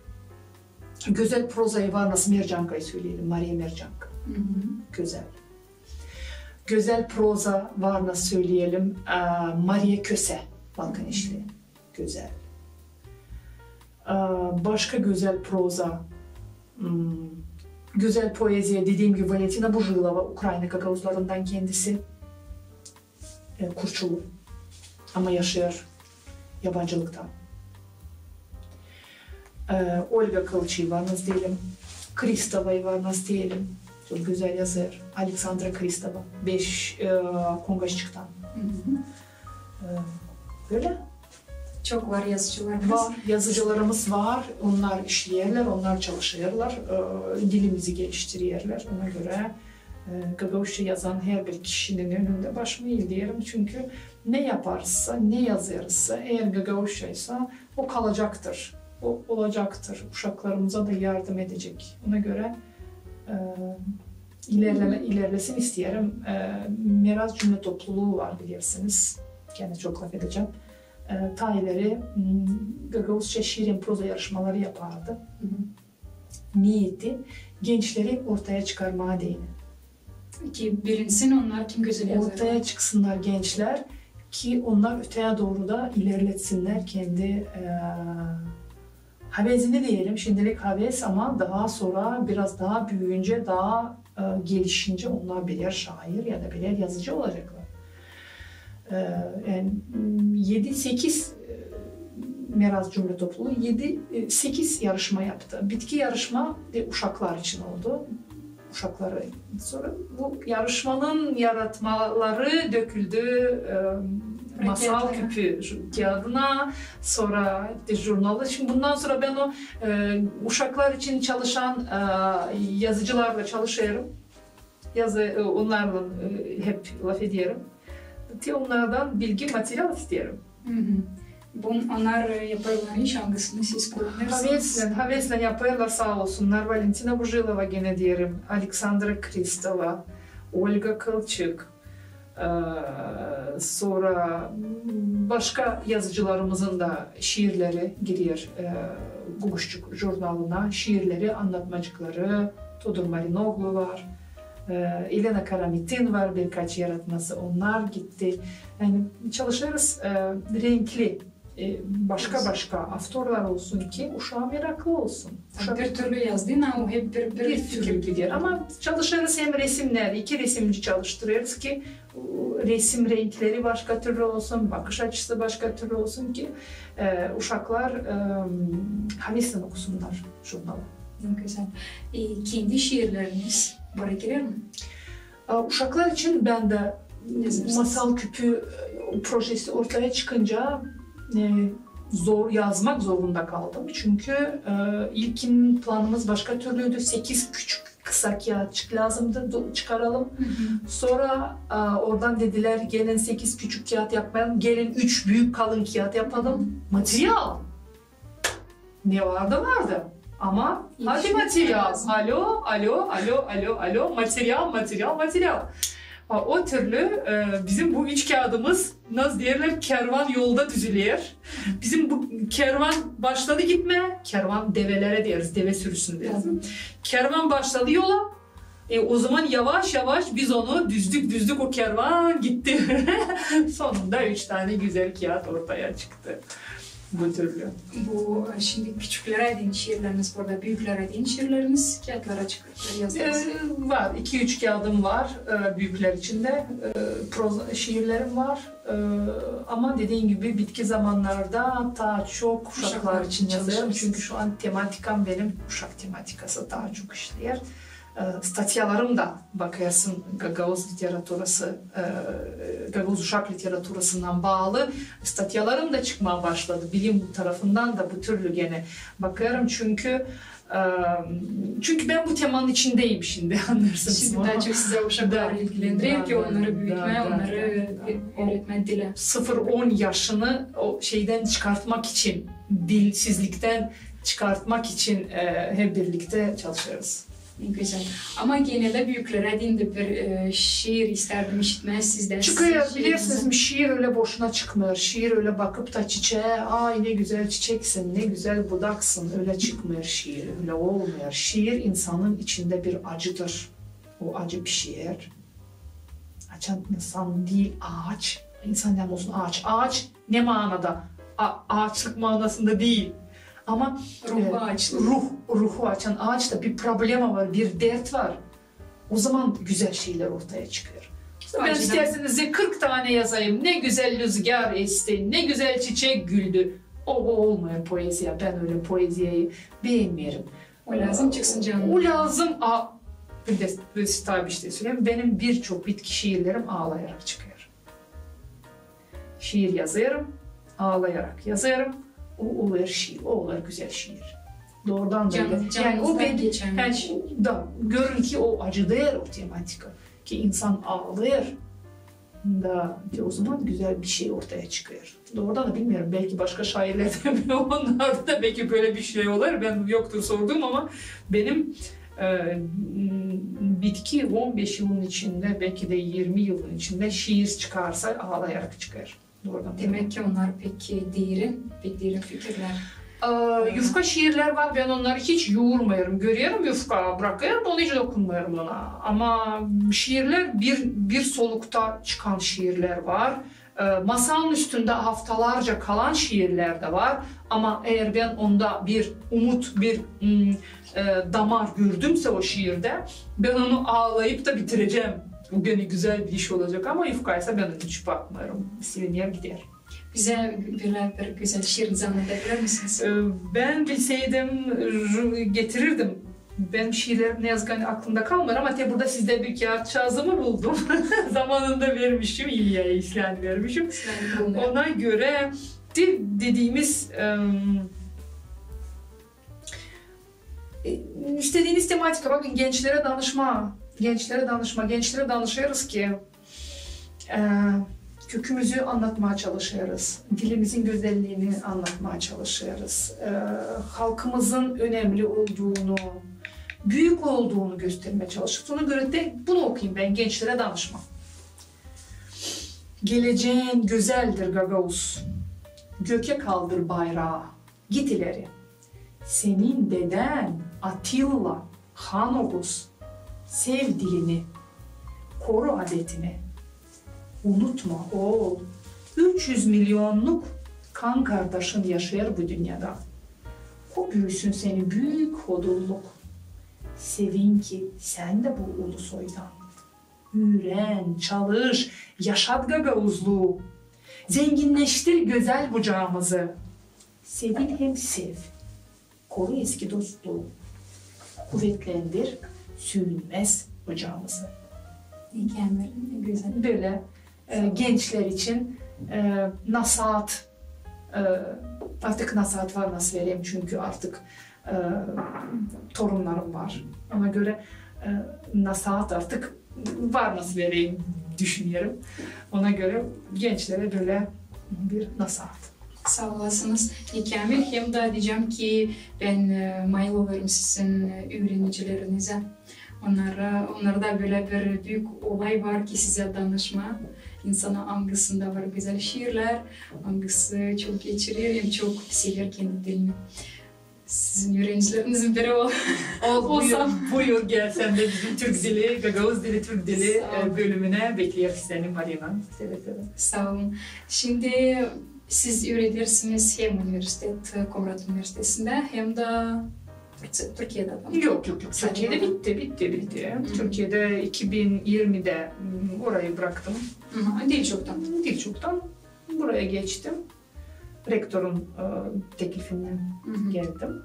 Gözäl prozayı var nasıl Mercankayı söleyelim, Mariya Mercanka. Gözäl. Gözäl proza var nasıl söleyelim, e, Mariya Köse, Balkanişli. Gözäl. E, başka gözäl proza, hmm, gözäl poeziya, dediim gibi, Valentina Buжилова, Ukrayna gagauzlarından kendisi. E, Kurçulu. Ama yaşêêr yabancılıkta. E, Olga Kılçıı var nasıl deyelim, Kristovayı var nasıl deyelim. Çok gözäl yazêr. Aleksandra Kristova. Beş, e, Kongaççıktan. E, bölä. Çok var yazıcılarımız. Var, yazıcılarımız var. Onnar işleerlär, onnar çalışêrlar, e, dilimizi geliştireerlär. Ona görä, e, gagauzça yazan herbir kişinin önündä başımı egererim. Çünkü ne yaparsa, ne yazêrsa, eer gagauzçaysa, o kalacaktır. O olacaktır. Uşaklarımıza da yardım edecek. Ona görä, e, ilerleme-, ilerlesin isteerim. E, Meraz cümle topluluu var, bilersiniz. Genä çok lafedecäm. E, taa ileri, m, gagauzça şiir hem proza yarışmaları yapardı. Neeti gençleri ortaya çıkarmaa deyni. Ki bilinsin onnar kim gözäl yazêr. Ortaya çıksınnar gençlär ki onnar öteyä dooru da ilerletsinnär kendi, e, havezini deyelim, şimdilik haves, ama daa sora biraz daa büüyüncä daa e, gelişincä onnar birär şair ya da birär yazıcı olaceklar. E, yani, m, edi-sekiz, e, Meraz cümle topluluu, edi, e, sekiz yarışma yaptı. Bitki yarışma, e, uşaklar için oldu. Uşakları. Sora bu yarışmanın yaratmaları döküldü, e, Masal Küpü ju-, kiyadına, sora te jurnalı. Şimdi bundan sora bän o, e, uşaklar için çalışan, e, yazıcılarla çalışêrım. Yazı, e, onnarlan, e, hep lafederim. Te onnardan bilgi, material isteerim. Bun, onnar, e, yapêrlar iş, angısını siz kullanêrsınız? Haveslän, haveslän yapêrlar, saa olsunnar. Valentina Buжилова, genä deerim, Aleksandra Kristova, Olga Kılçık, e, sora, m, başka yazıcılarımızın da şiirleri girer, e, Guguşçuk jurnalına, şiirleri, annatmacıkları, Todur Marinoglu var. E, Elena Karamitin var, birkaç yaratması, onnar gitti. Yani çalışêrız, e, renkli, e, başka-başka avtorlar olsun ki uşaa meraklı olsun. Uşak bir türlü yazdın, ama hep bir, bir fikir gider. Ama çalışêrız hem resimnär, iki resimci çalıştırêrız ki, e, resim renkleri başka türlü olsun, bakış açısı başka türlü olsun ki, e, uşaklar, e, haveslän okusunnar jurnalı. Ne gözäl. E, kendi şiirleriniz bura girer mi? A, uşaklar için bän dä Masal Küpü, e, projesi ortaya çıkınca, e, zor, yazmak zorunda kaldım. Çünkü, e, ilkin planımız başka türlüydü. Sekiz küçük kısa kiyatçık lääzımdı do-, çıkaralım. Sora, e, oradan dedilär, gelin sekiz küçük kiyat yapmayalım, gelin üç büük kalın kiyat yapalım. Material. Ne vardı, vardı. Ama hadi material. Alo, alo, alo, alo, alo. Material, material, material. Ha, o türlü, e, bizim bu üç kiyadımız, nasıl deerlär, kervan yolda düzüler. Bizim bu kervan başladı gitmää, kervan develerä deeriz, deve sürüsünä deeriz. Kervan başladı yola. E, o zaman yavaş-yavaş biz onu düzdük, düzdük, o kervan gitti. Sonunda üç tane gözäl kiyat ortaya çıktı. bu türlü. Bu, e, şindi küçüklerä deyni şiirleriniz burada, büüklärä deyni şiirleriniz kiyatlara çıkıp yazdınız? E, var, iki-üç kiyatım var, e, büüklär için dä, e, proza şiirlerim var. E, ama dediim gibi bitki zamannarda taa çok uşaklar için yazêrım. Çünkü şu an tematikam benim uşak tematikası taa çok işleer. E, statyalarım da, bakêrsın, gagauz literaturası, e, gagauz uşak literaturasından baalı statyalarım da çıkmaa başladı. Bilim tarafından da bu türlü genä bakêrım, çünkü, e, çünkü bän bu temanın içindeyim şindi, annêêrsınız. Şindi taa çok sizä uşaklar ilgilendirer ki onnarı büütmää, onnarı üüretmää dilä. Sıfır on yaşını o şeydän çıkartmak için, dilsizliktän çıkartmak için, e, hep birliktä çalışêrız. Ne gözäl. Ama genelde büüklärä deyni dä bir, e, şiir istärdim işitmää sizdän. Çıkêr, bilersiniz mi, şiir ölä boşuna çıkmêêr. Şiir ölä bakıp da çiçeä, "Ay, ne gözäl çiçeksin, ne gözäl budaksın", ölä çıkmêêr şiir, ölä olmêêr. Şiir insanın içindä bir acıdır. O acı pişer. Açan insan diil aaç, insan lääzım olsun aaç. Aaç ne maanada? A-, aaçlık maanasında diil. Ama, e, ruhu açan aaç da bir problema var, bir dert var. O zaman gözäl şiirlär ortaya çıkêr. Bän isteerseniz kırk tanä yazayım. "Ne gözäl lüzgär esti, ne gözäl çiçek güldü." O, o olmêêr poeziya. Bän ölä poeziyayı beenmeerim. O lääzım çıksın canından. O lääzım, a, bir dä, bir dä taa bir şey söleyim. Benim birçok bitki şiirlerim aalayarak çıkêr. Şiir yazêrım, aalayarak yazêrım. O, o olêr şiir, o olêr gözäl şiir. Doorudan da ölä. Yani o beni, yani, da, görün ki o acıdêr o tematika. Ki insan aalêêr. Da, o zaman gözäl bir şey ortaya çıkêr. Doorudan da bilmeerim, beki başka şairlerdä, onnarda da beki bölä bir şey olêr. Bän yoktur sorduum, ama benim, e, bitki on beş yılın içindä, beki dä irmi yılın içindä şiir çıkarsa, aalayarak çıkêr. Doorudan da. Demäk ki, onnar pek derin, pek derin fikirlär. E, yufka şiirlär var, bän onnarı hiç yuurmêêrım. Görerim yufka, brakêrım onu, hiç dokunmêêrım ona. Ama şiirlär bir, bir solukta çıkan şiirlär var. E, masanın üstündä haftalarca kalan şiirlär dä var. Ama eer bän onda bir umut, bir, m, e, damar gördümsä o şiirdä, bän onu aalayıp da bitirecäm. Bu genä gözäl bir iş olacek, ama yufkaysa bän onu hiç bakmêêrım. Siliner, gider. Bizä bölä bir gözäl şiirinizi annadabilir misiniz? E, bän bilseydim, r-, getirirdim. Benim şiirlerim ne yazık ki aklımda kalmêêr, ama te burada sizdä bir kiyatçaazımı buldum. Zamanında vermişim, İlya İslän vermişim. Ona görä de, dediimiz, em, e, istediiniz tematika, bakın, gençlerä danışma, gençlerä danışma, gençlerä danışêrız ki, e, kökümüzü annatmaa çalışêrız, dilimizin gözälliini annatmaa çalışêrız, e, halkımızın önemli olduunu, büük olduunu göstermää çalışêrız. Ona görä dä bunu okuyayım bän, gençlerä danışma. Geleceen gözäldir, gagauz. Göke kaldır bayraa. Git ileri. Senin dedän Atilla, Han Oguz, sev dilini, koru adetini. Unutma, ool, üç üz milyonnuk kan kardaşın yaşêêr bu dünnedä. Ko büüsün seni büük hodulluk. Sevin ki sän dä bu ulu soydan. Üürän, çalış, yaşat gagauzluu. Zenginneştir gözäl bucaamızı. Sevin hem sev. Koru eski dostluu. Kuvetlendir sövünmäz ocaamızı. Ne käämil, ne gözäl. Bölä, e, gençlär için, e, nasaat, e, artık nasaat var nasıl vereyim, çünkü artık e, torunnarım var. Ona görä, e, nasaat artık var nasıl vereyim düşünerim. Ona görä gençlerä bölä bir nasaat. Saa olasınız, ne käämil. Hem dä deyecäm ki, bän, e, mayıl olêrım sizin, e, üürenicilerinizi. Onnara, onnarda bölä bir büük olay var ki, sizä danışma insana, angısında var gözäl şiirlär, angısı çok geçirer hem çok sever kendi dilini. Sizin üürenicilerinizin biri ol-, olsam. Buyur, buyur, gel sän dä bizim türk dili, gagauz dili, türk dili, e, bölümünä. Bekleriz seni, Marina. Seve seve. Saa olun. Şindi Siz üüredersiniz hem universitet, Komrat Universitetindä, hem dä Türkiyedä, dä? Yok, yok, yok. Türkiyedä bitti, bitti, bitti. Türkiyedä iki bin irmidä orayı braktım. Diil çoktan. Diil çoktan. Buraya geçtim. Rektorun teklifinnän geldim.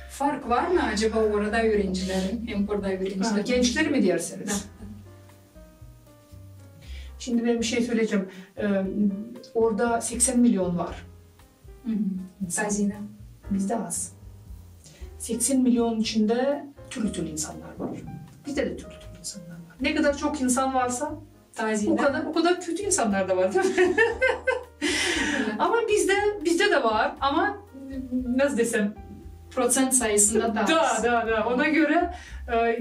Fark var mı acaba orada üürencilerin hem burada üürencilerin? Gençleri mi deersiniz? Da. Şindi bän bir şey söleyecäm. Orada seksän million var. Taziydä. Bizdä az. Seksän million içindä türlü-türlü insannar var. Bizdä dä türlü-türlü insannar var. Ne kadar çok insan varsa, o kadar, o kadar kötü insannar da var, diil mi? Ama bizdä, bizdä dä var, ama nasıl desem, proţent sayısında da az. Da, da, da. Ona görä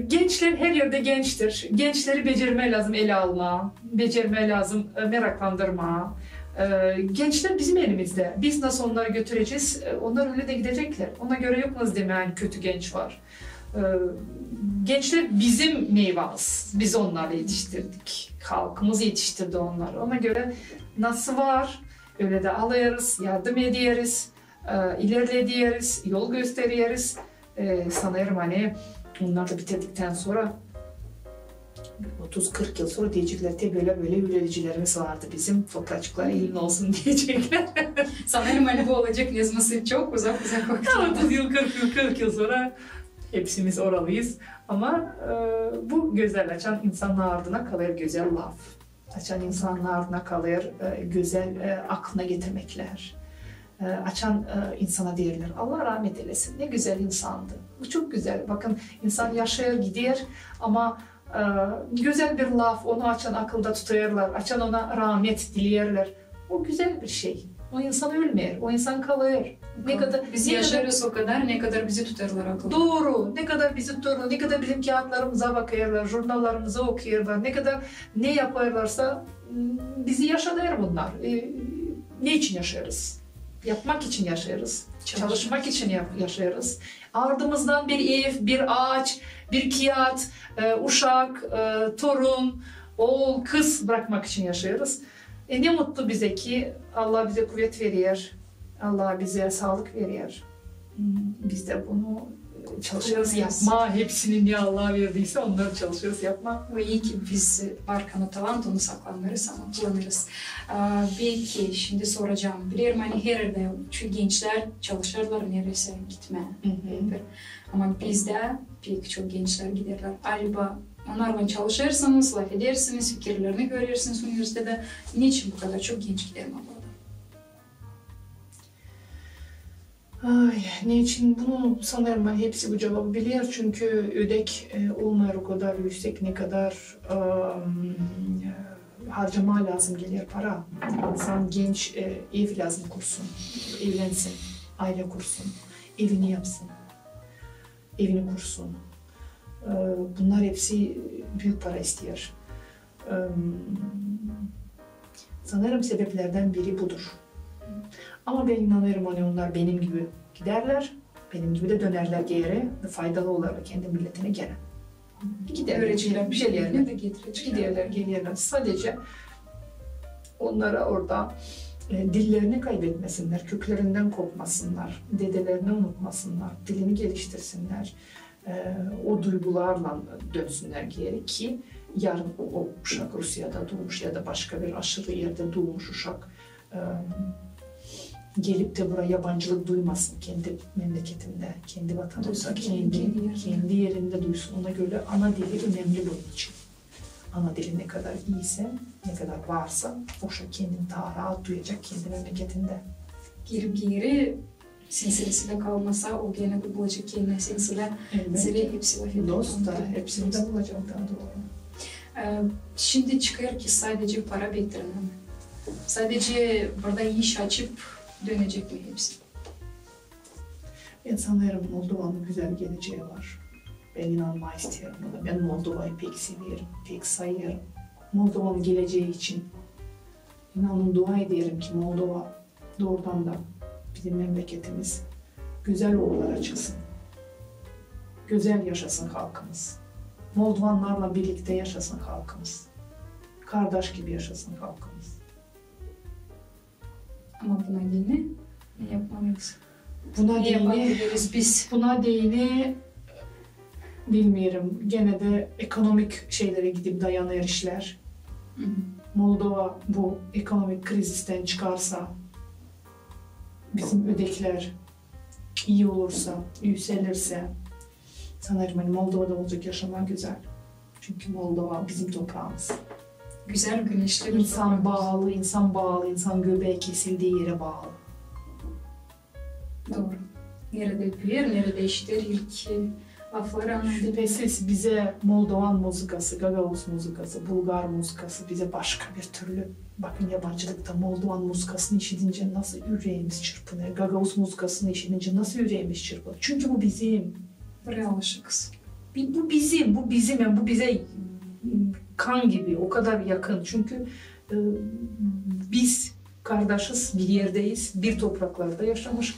gençler her erdä gençtir. Gençleri becermää lääzım ele almaa, becermää lääzım meraklandırmaa. Gençler bizim elimizdä. Biz nasıl onnarı götürecez, onnar ölä dä gideceklär. Ona görä yok nasıl demää, ani kötü genç var. Gençler bizim meyvamız. Biz onnarı etiştirdik. Halkımız etiştirdi onnarı. Ona görä nasıl var, ölä dä alêrız, yardım ederiz, ilerlederiz, yol göstereriz. Sanêrım, ani onnar da bitirdiktän sora, otuz-kırk yıl sora deyeceklär, te bölä-bölä üüredicilerimiz vardı bizim, folkaçıklar elin olsun deyeceklär. Sanêrım, ani bu olacek ne zaman çok uzak-uzak vakıtlarda. Otuz yıl, kırk yıl, kırk yıl sora hepsimiz oralıyız. Ama bu gözäl, açan insanın ardına kalêr gözäl laf. Açan insanın ardına kalêr gözäl, aklına getirmeklär. Açan insana deerlär, Allah rahmet eylesin, ne gözäl insandı. Bu çok gözäl. Bakın, insan yaşêêr, gider, ama gözäl bir laf, onu açan akılda tutêrlar, açan ona rahmet dileerlär. O gözäl bir şey. O insan ölmeer, o insan kalêr. Ne kadar biz yaşêêrız o kadar, ne kadar bizi tutêrlar akılda. Dooru, ne kadar bizi tutêrlar, ne kadar bizim kiyatlarımıza bakêrlar, jurnallarımızı okuyêrlar, ne kadar ne yapêrlarsa, bizi yaşadêr bunnar. Ne için yaşêêrız? Yapmak için yaşêêrız. Çalışmak için yaşêêrız. Ardımızdan bir ev, bir aaç, bir kiyat, uşak, torun, ool, kız brakmak için yaşêêrız. E, ne mutlu bizä ki Allah bizä kuvet verer, Allah bizä saalık verer. Biz dä bunu çalışêrız yapmaa, hepsini ne Allah verdiysä, onnarı çalışêrız yapmaa. Ve ii ki biz var, ani talant, onu saklamêêrız, ama kullanêrız. Peki, şindi soracam. Bilerim, ani her erdä, çünkü gençlär çalışêrlar nereysä gitmää. Ama bizdä pek çok gençlär giderlär. Aliba onnarlan çalışêrsınız, lafedersiniz, fikirlerini görersiniz universitetä. Neçin bu kadar çok genç gider Moldovada? Ay, neçin bunu, sanêrım, hepsi bu cuvabı biler, çünkü ödek olmêêr o kadar üüsek, ne kadar harcamaa lääzım geler para. İnsan genç ev lääzım kursun, evlensin, aylä kursun, evini yapsın, evini kursun. Bunnar hepsi büük para isteer. Sanêrım, sebeplerdän biri budur. Ama bän inanêrım, ani onnar benim gibi giderlär, benim gibi dä dönerlär geeri, faydalı olarlar kendi milletine genä. Giderlär, giderlär, giderlär. Sadecä onnara orada dillerini kaybetmesinnär, köklerinden kopmasınnar, dedelerini unutmasınnar, dilini geliştirsinnär. O duygularlan dönsünnär geeri ki, yarın o uşak Rusiyada duumuş ya da başka bir aşırı erdä duumuş uşak gelip tä burayı yabancılık duymasın kendi memleketindä, kendi vatanında, kendi erindä duysun. Ona görä ana dili önemli bunun için. Ana dili ne kadar iisä, ne kadar varsa, o uşak kendini taa raat duyacek kendi memleketindä. Gelip geeri sensä kalmasa, o genä bulacek kendinä sensä. Zerä hepsi lafeder. Dost da, hepsini dä bulacek, taa dooru. Şindi çıkêr ki sadecä para bitirinä. Sadecä burada iş açıp dönecek mi hepsi? Bän sanêrım, Moldovanın gözäl gelecää var. Bän inanmaa isteerim buna. Bän Moldovayı pek severim, pek sayêrım. Moldovanın gelecää için inanın, dua ederim ki Moldova doorudan da bizim memleketimiz gözäl uurlara çıksın. Gözäl yaşasın halkımız. Moldovannarlan birliktä yaşasın halkımız. Kardaş gibi yaşasın halkımız. Ama buna deyni ne yapmalıyız? Buna deyni, buna deyni bilmeerim. Genä dä ekonomik şeylerä gidip dayanêr işlär. Moldova bu ekonomik krizistän çıkarsa, bizim ödekilär ii olursa, üüselirsä, sanêrım, ani Moldovada olacek yaşamaa gözäl. Çünkü Moldova bizim topraamız. Gözäl, güneşli bir topraamız. İnsan baalı, insan baalı, insan göbää kesildii erä baalı. Dooru. Neredä öper, neredä işider ilk lafları ana dilindä. Şüpesiz, bizä moldovan muzıkası, gagauz muzıkası, bulgar muzıkası bizä başka bir türlü. Bakın, yabancılıkta moldovan muzıkasını işidincä nasıl üreemiz çırpınêr, gagauz muzıkasını işidincä nasıl üreemiz çırpınêr. Çünkü bu bizim. Buraya alışıkız. Bu bizim, bu bizim, yani bu bizä kan gibi, o kadar yakın. Çünkü e, biz kardaşız, bir erdeyiz, bir topraklarda yaşamışık.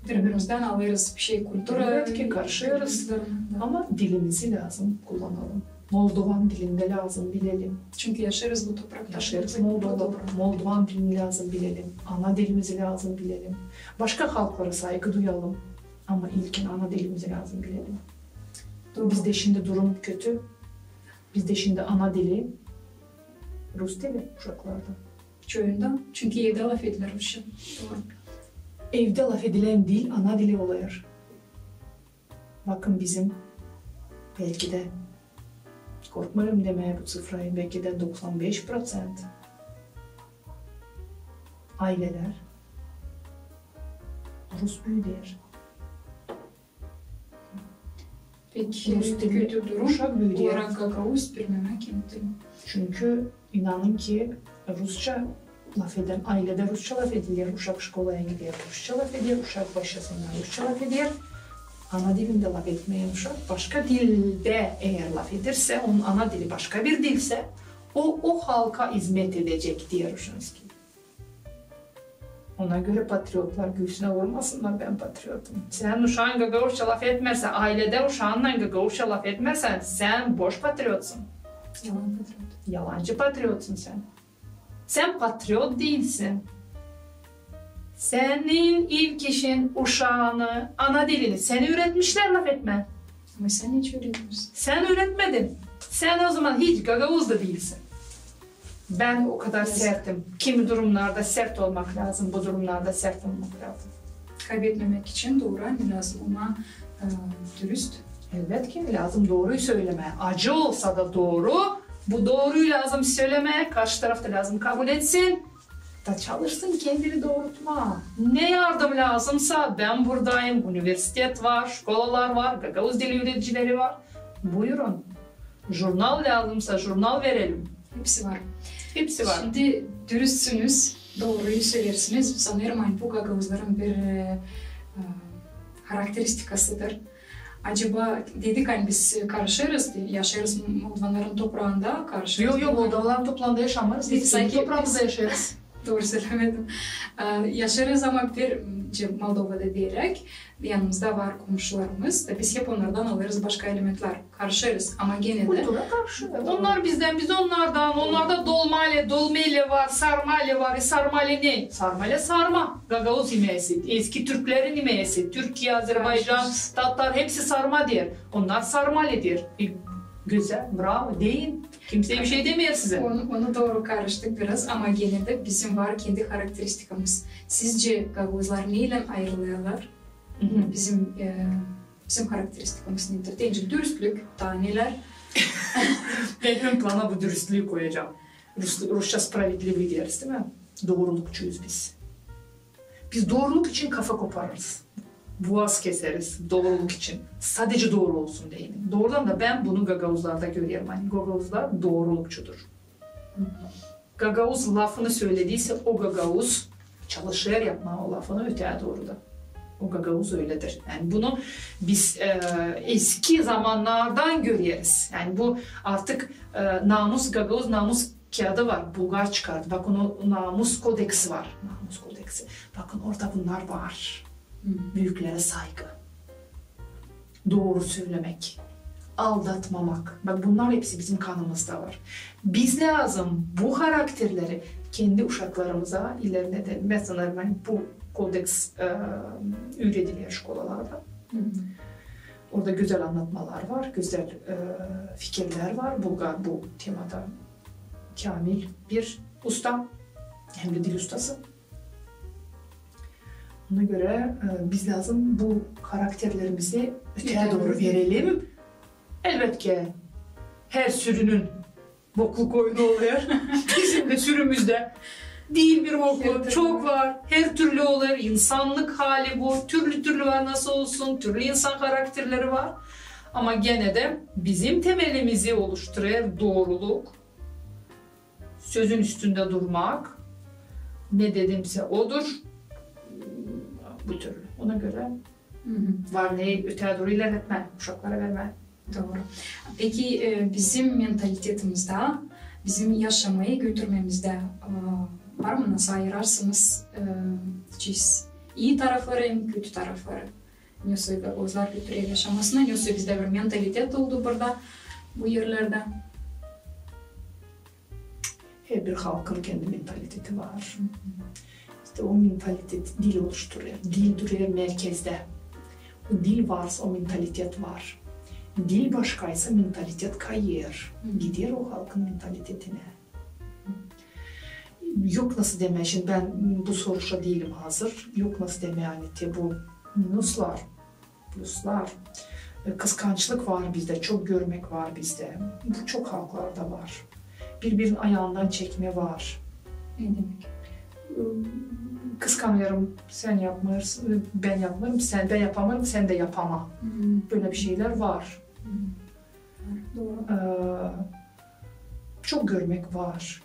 Biri-birimizdän alêrız bir şey, kultura. Elbetki, karışêrız. Ama dilimizi lääzım kullanalım. Moldovan dilini dä lääzım bilelim. Çünkü yaşêêrız bu toprakta. Yaşêêrız Moldovada. Moldovan dilini lääzım bilelim. Ana dilimizi lääzım bilelim. Başka halklara saygı duyalım. Ama ilkin ana dilimizi lääzım bilelim. Bizdä şindi durum kötü. Bizdä şindi ana dili rus dili uşaklarda. Çoyunda. Çünkü evdä lafedilär rusça. Dooru. Evdä lafedilän dil ana dili olêr. Bakın, bizim, beki dä, korkmêêrım demää bu ţifrayı, beki dä doksan beş proţent aylelär rus büüder. Pek kötü durum. Uşak büüder. Olarak gagauz bilmemäk. Çünkü inanın ki, rusça lafedän, ayledä rusça lafediler, uşak şkolaya gider, rusça lafeder, uşak başçasında rusça lafeder. Ana dilindä lafetmeyän uşak başka dildä eer lafedersä, onun ana dili başka bir dilsä, o, o halka izmet edecek, deer Uşinskiy. Ona görä patriotlar güüsünä vurmasınnar: bän patriotum. Sän uşaan gagauzça lafetmärsin, ayledä uşaannan gagauzça lafetmärsin, sän boş patriotsun. Yalancı patriotsun sän. Sän patriot diilsin. Senin ilk işin uşaanı, ana dilini sän üüretmişlär lafetmää. Ama sän hiç üüretmedin. Sän üüretmedin. Sän o zaman hiç gagauz da diilsin. Bän o kadar sertim. Kimi durumnarda sert olmak lääzım, bu durumnarda sert olmak lääzım. Kaybetmemäk için dooru, ani lääzım ona, e, dürüst. Elbetki, lääzım dooruyu sölemää. Acı olsa da dooru, bu dooruyu lääzım sölemää, karşı taraf ta lääzım kabul etsin. Da çalışsın kendini doorutmaa. Ne yardım lääzımsa, bän buradayım, universitet var, şkolalar var, gagauz dili üüredicileri var. Buyurun. Jurnal lääzımsa, jurnal verelim. Hepsi var. Hepsi var. Şindi dürüstsünüz, dooruyu söleersiniz. Sanêrım, ani bu gagauzların bir, e, e, karakteristikasıdır. Acaba dedik, ani biz karışêrız, yaşêêrız moldovanların topraanda, karışêrız. Yok, yok, moldovanların topraanda yaşamêêrız, biz kendi topraamızda yaşêêrız. Dooru sölämedim. E, yaşêêrız ama bir, şey, Moldovada deyeräk, yanımızda var komşularımız, da biz hep onnardan alêrız başka elementlär. Karışêrız, ama genä dä. Kultura karşı. Onnar bizdän, biz onnardan. Onnarda dolmale, dolmele var, sarmale var. E, sarmale ne? Sarmale sarma. Gagauz imesi, eski türklerin imesi. Türkiye, Azerbaycan, tatar, hepsi sarma deer. Onnar sarmale deer. E, gözäl, bravo, deyin. Kimsey bir şey demeer sizä. Onu, onu dooru karıştık biraz, ama genä dä bizim var kendi karakteristikamız. Sizcä gagauzlar neylän ayırılêrlar? Bizim, e, bizim karakteristikamız nedir? Deyni dürüstlük, taa nelär? Bän ön plana bu dürüstlüü koyacam. Rus-, rusça справедливый deeriz, diil mi? Doorulukçuyuz biz. Biz dooruluk için kafa koparırız. Buaz keseriz dooruluk için. Sadecä dooru olsun deyni. Doorudan da bän bunu gagauzlarda görerim. Ani gagauzlar doorulukçudur. Gagauz lafını sölediysä, o gagauz çalışêr yapmaa o lafını ötää dooru da. O gagauz öyledir. Yani bunu biz, e, eski zamannardan göreriz. Yani bu artık, e, namus, gagauz namus kiyada var. Bulgar çıkardı. Bakın, o namus kodeksi var. Namus kodeksi. Bakın, orada bunnar var. Hı. Büüklerä saygı. Dooru sölämäk, aldatmamak. Bak, bunnar hepsi bizim kanımızda var. Biz lääzım bu karakterleri kendi uşaklarımıza ileride dä, mesela, bu kodeks e, üürediler şkolalarda. Orada gözäl annatmalar var, gözäl e, fikirlär var. Bulgar bu temada käämil bir usta, hem dä dil ustası. Ona görä e, biz lääzım bu karakterlerimizi öteyä dooru verelim. Elbetki, her sürünün bokluk oyunu olêr. Bizim dä sürümüzdä diil bir bokluk, çok var. Her türlü olêr. İnsannık hali bu. Türlü-türlü var, nasıl olsun. Türlü insan karakterleri var. Ama genä dä bizim temelimizi oluşturêr dooruluk, sözün üstündä durmak, ne dedimsä odur. Bu türlü. Ona görä var neyi öteyä dooru ilerletmää, uşaklara vermää. Dooru. Peki e, bizim mentalitetimizda, bizim yaşamayı götürmemizdä e, var mı, nasıl ayırarsınız e, çiz iyi tarafları hem kötü tarafları? Nesoy gagauzlar götürer yaşamasını, nesoy bizdä bir mentalitet oldu burada, bu erlerdä. Her bir halkın kendi mentaliteti var. İştä o mentalitet dil oluşturêr. Dil durêr merkezdä. O dil varsa, o mentalitet var. Dil başkaysa, mentalitet kayêr. Gider o halkın mentalitetinä. Yok nasıl demää, şindi bän bu soruşa diilim hazır. Yok nasıl demää, ani te bu minuslar, pluslar. E, kıskançlık var bizdä, çok görmäk var bizdä. Bu çok halklarda var. Bir-birinin ayağından çekme var. Ne demäk? E, kıskanêrım, sän yapmêêrsın, bän yapmêêrım, sän, bän yapamêêrım, sän dä yapama. Bölä bir şeylär var. Dooru. E, çok görmäk var.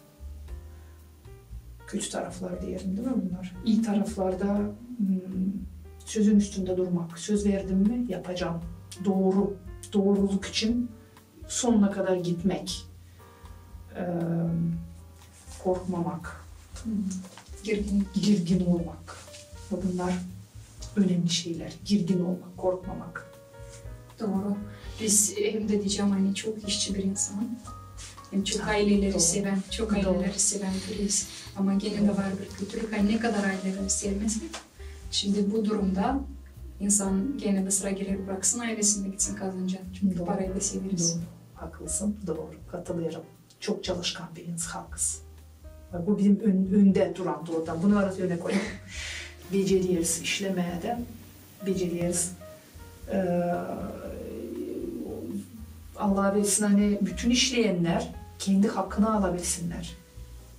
Kötü taraflar deyerim, diil mi bunnar? İi taraflarda sözün üstündä durmak. Söz verdim mi, yapacam. Dooru. Dooruluk için sonuna kadar gitmäk. E, korkmamak. Girgin. Girgin olmak. Bunnar önemli şeylär. Girgin olmak, korkmamak. Dooru. Biz hem dä deyecäm, ani çok işçi bir insan. Hem çok aileleri sevän, çok aileleri sevän biriz. Ama genä dä var bir kötülük, ani ne kadar aileleri sevmesek, şindi bu durumda insan genä dä sıra geler bıraksın ailesini, gitsin kazanacak. Çünkü parayı da severiz. Dooru. Haklısın, dooru. Katılêrım. Çok çalışkan bir ins-, halkız. Bak, bu bizim ön-, öndä duran doorudan. Bunu arada öne koyalım. Becereriz işlemää dä. Becereriz. E, Allah versin, ani bütün işleyennär kendi hakkını alabilsinnär.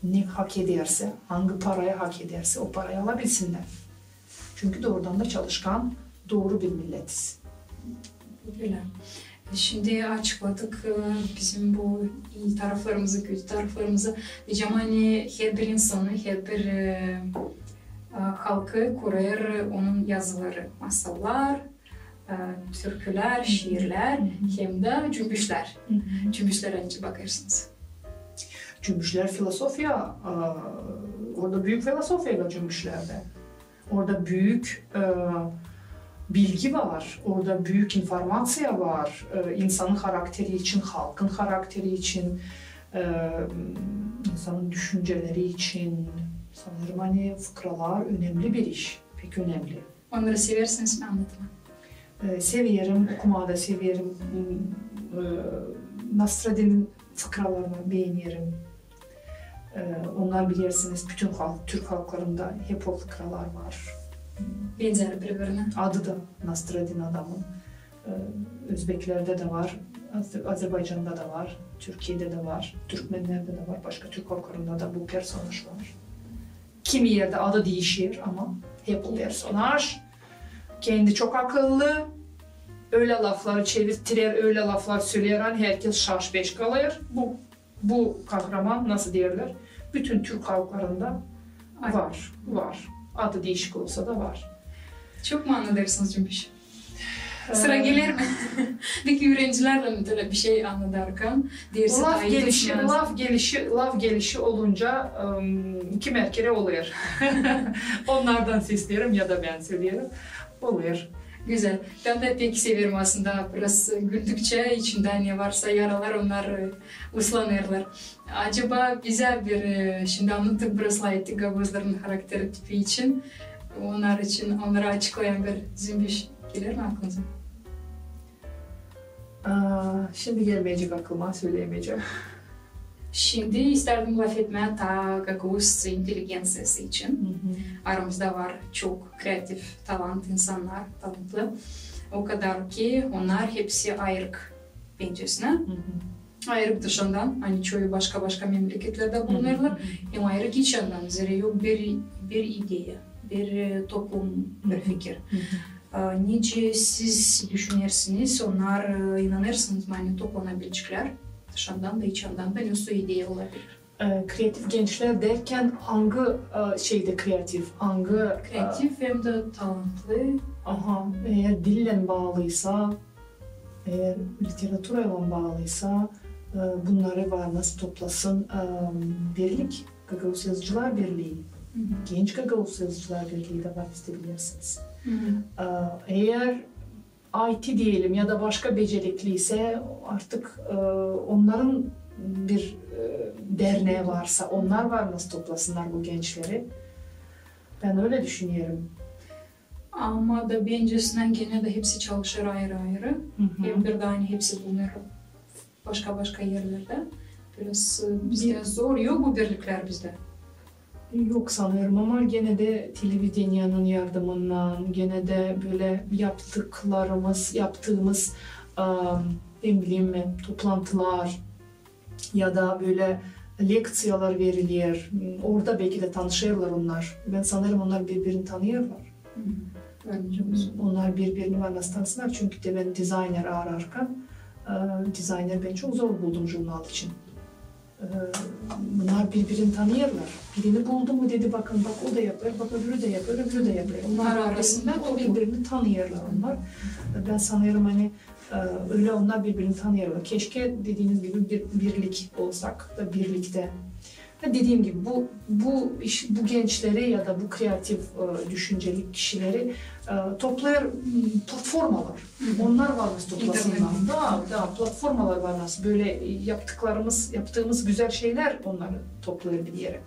Ne hak edersä, angı parayı hak edersä, o parayı alabilsinnär. Çünkü doorudan da çalışkan, dooru bir milletiz. Bölä. Şindi açıkladık e, bizim bu ii taraflarımızı, kötü taraflarımızı. Deyecäm, ani her bir insanı, her bir e, e, halkı kurêr onun yazıları, masallar, e, türkülär, şiirlär, hem dä cümbüşlär. Cümbüşlärä nicä bakêrsınız? Cümbüşlär filosofiya, e, orada büük filosofiya var cümbüşlerdä. Orada büük e, bilgi var, orada büük informaţiya var, e, insanın harakteri için, halkın harakteri için, e, insanın düşünceleri için. Sanêrım, ani fıkralar önemli bir iş, pek önemli. Onnarı seversiniz mi annatmaa? E, severim, okumaa da severim. E, Nastradinin fıkralarını beenerim. E, onnar, bilersiniz, bütün halk, türk halklarında hep o fıkralar var. Benzär biri-birinä. Adı da Nastradin adamın. E, özbeklerdä dä var, Azerbaycanda da var, Türkiyedä dä var, türkmennerdä dä var, başka türk halklarında da bu personaj var. Kimi erdä adı diişer, ama hep o personaj. Kendi çok akıllı, ölä lafları çevirtirer, ölä laflar söleer, ani herkez şaş-beş kalêr. Bu, bu kahraman, nasıl deerlär, bütün türk halklarında var, var. Adı diişik olsa da var. Çok mu annadêrsınız cümbüş? Sıra geler mi? Peki üürencilärlä, meselä, bir şey annadarkan, deersin, laf gelişi, laf gelişi, laf gelişi olunca, ım, kimer kerä olêr. Onnardan seslerim ya da bän söleerim. Olêr. Gözäl. Bän dä pek severim aslında, biraz güldükçä içindä ne varsa yaralar, onnar, e, uslanêrlar. Acaba bizä bir, e, şindi annadtık, biraz lafettik gagauzların harakteri tipi için. Onnar için, onnarı açıklayan bir zümbüş geler mi aklınıza? Aa, şindi gelmeyecek aklıma, sölemeyecäm. Şindi istärdim lafetmää taa gagauz inteligenţiyası için. Aramızda var çok kreativ, talant insannar, talantlı. O kadar ki onnar hepsi ayırık bencesine. Ayırık dışından, ani çoyu başka-başka memleketlerdä bulunêrlar. Hem ayırık içindän, zerä yok bir, bir ideya, bir, e, toplum, bir fikir. A, nicä siz düşünersiniz, onnar, e, inanêrsınız mı, ani toplanabileceklär dışından da, içindän dä, ne su ideya olabilir? E, kreativ gençlär derkän angı, e, şeydä kreativ, angı, e, Kreativ hem dä talantlı. Aha, eer dillän baalıysa, eer literaturaylan baalıysa, e, bunnarı var nasıl toplasın, e, birlik, Gagauz Yazıcılar Birlii, Genç Gagauz Yazıcılar Birlii dä var, bizdä bilersiniz. E, eer I T deyelim ya da başka becerikliysä, artık, e, onnarın bir, e, derneä varsa, onnar var nasıl toplasınnar bu gençleri. Bän ölä düşünerim. Ama da bencesindän genä dä hepsi çalışêr ayırı-ayırı. Hem bir dä, ani hepsi bulunêr başka-başka erlerdä. Biraz, e, bizdä zor, yok bu birliklär bizdä. Yok sanêrım, ama genä dä televideniyanın yardımınnan, genä dä bölä yaptıklarımız, yaptıımız, am, ne bileyim bän, toplantılar ya da bölä lekţiyalar veriler, orada beki dä tanışêrlar onnar. Bän sanêrım, onnar biri-birini tanıyêrlar. Onnar biri-birini var nasıl tanısınnar, çünkü dä bän dizayner ararkan, e, dizayner bän çok zor buldum jurnal için. E, bunnar biri-birini tanıyêrlar. Birini buldu mu, dedi, bakın, bak, o da yapêr, bak, öbürü dä yapêr, öbürü dä yapêr. Onnar arasında o biri-birini tanıyêrlar onnar. Bän sanêrım, ani, e, ölä onnar biri-birini tanıyêrlar. Keşke, dediiniz gibi, bir, birlik olsak da birliktä. Ha, dediim gibi, bu, bu iş, bu gençleri ya da bu kreativ, e, düşünceli kişileri, e, toplayêr, m, platformalar. Onnar var nasıl toplasınnar. Da, da, platformalar var nasıl. Bölä yaptıklarımız, yaptıımız gözäl şeylär onnarı toplayêr bir erä.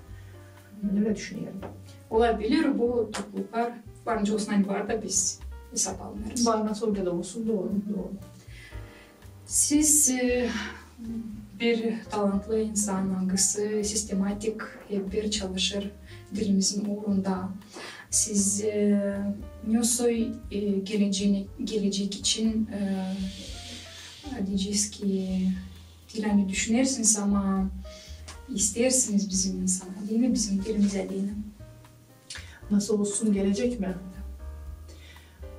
Bän ölä düşünerim. Olabilir, bu topluluklar var nicä olsun, ani var da biz esap almêêrız. Var nasıl ölä dä olsun, dooru, dooru. Siz, e, bir talantlı insan, angısı sistematik hep bir çalışêr dilimizin uurunda. Siz, e, ne soy, e, geleceni-, gelecek için, e, deyecez ki, diil ani düşünersiniz, ama isteersiniz bizim insan adını, bizim dilimiz adını. Nasıl olsun, gelecek mi?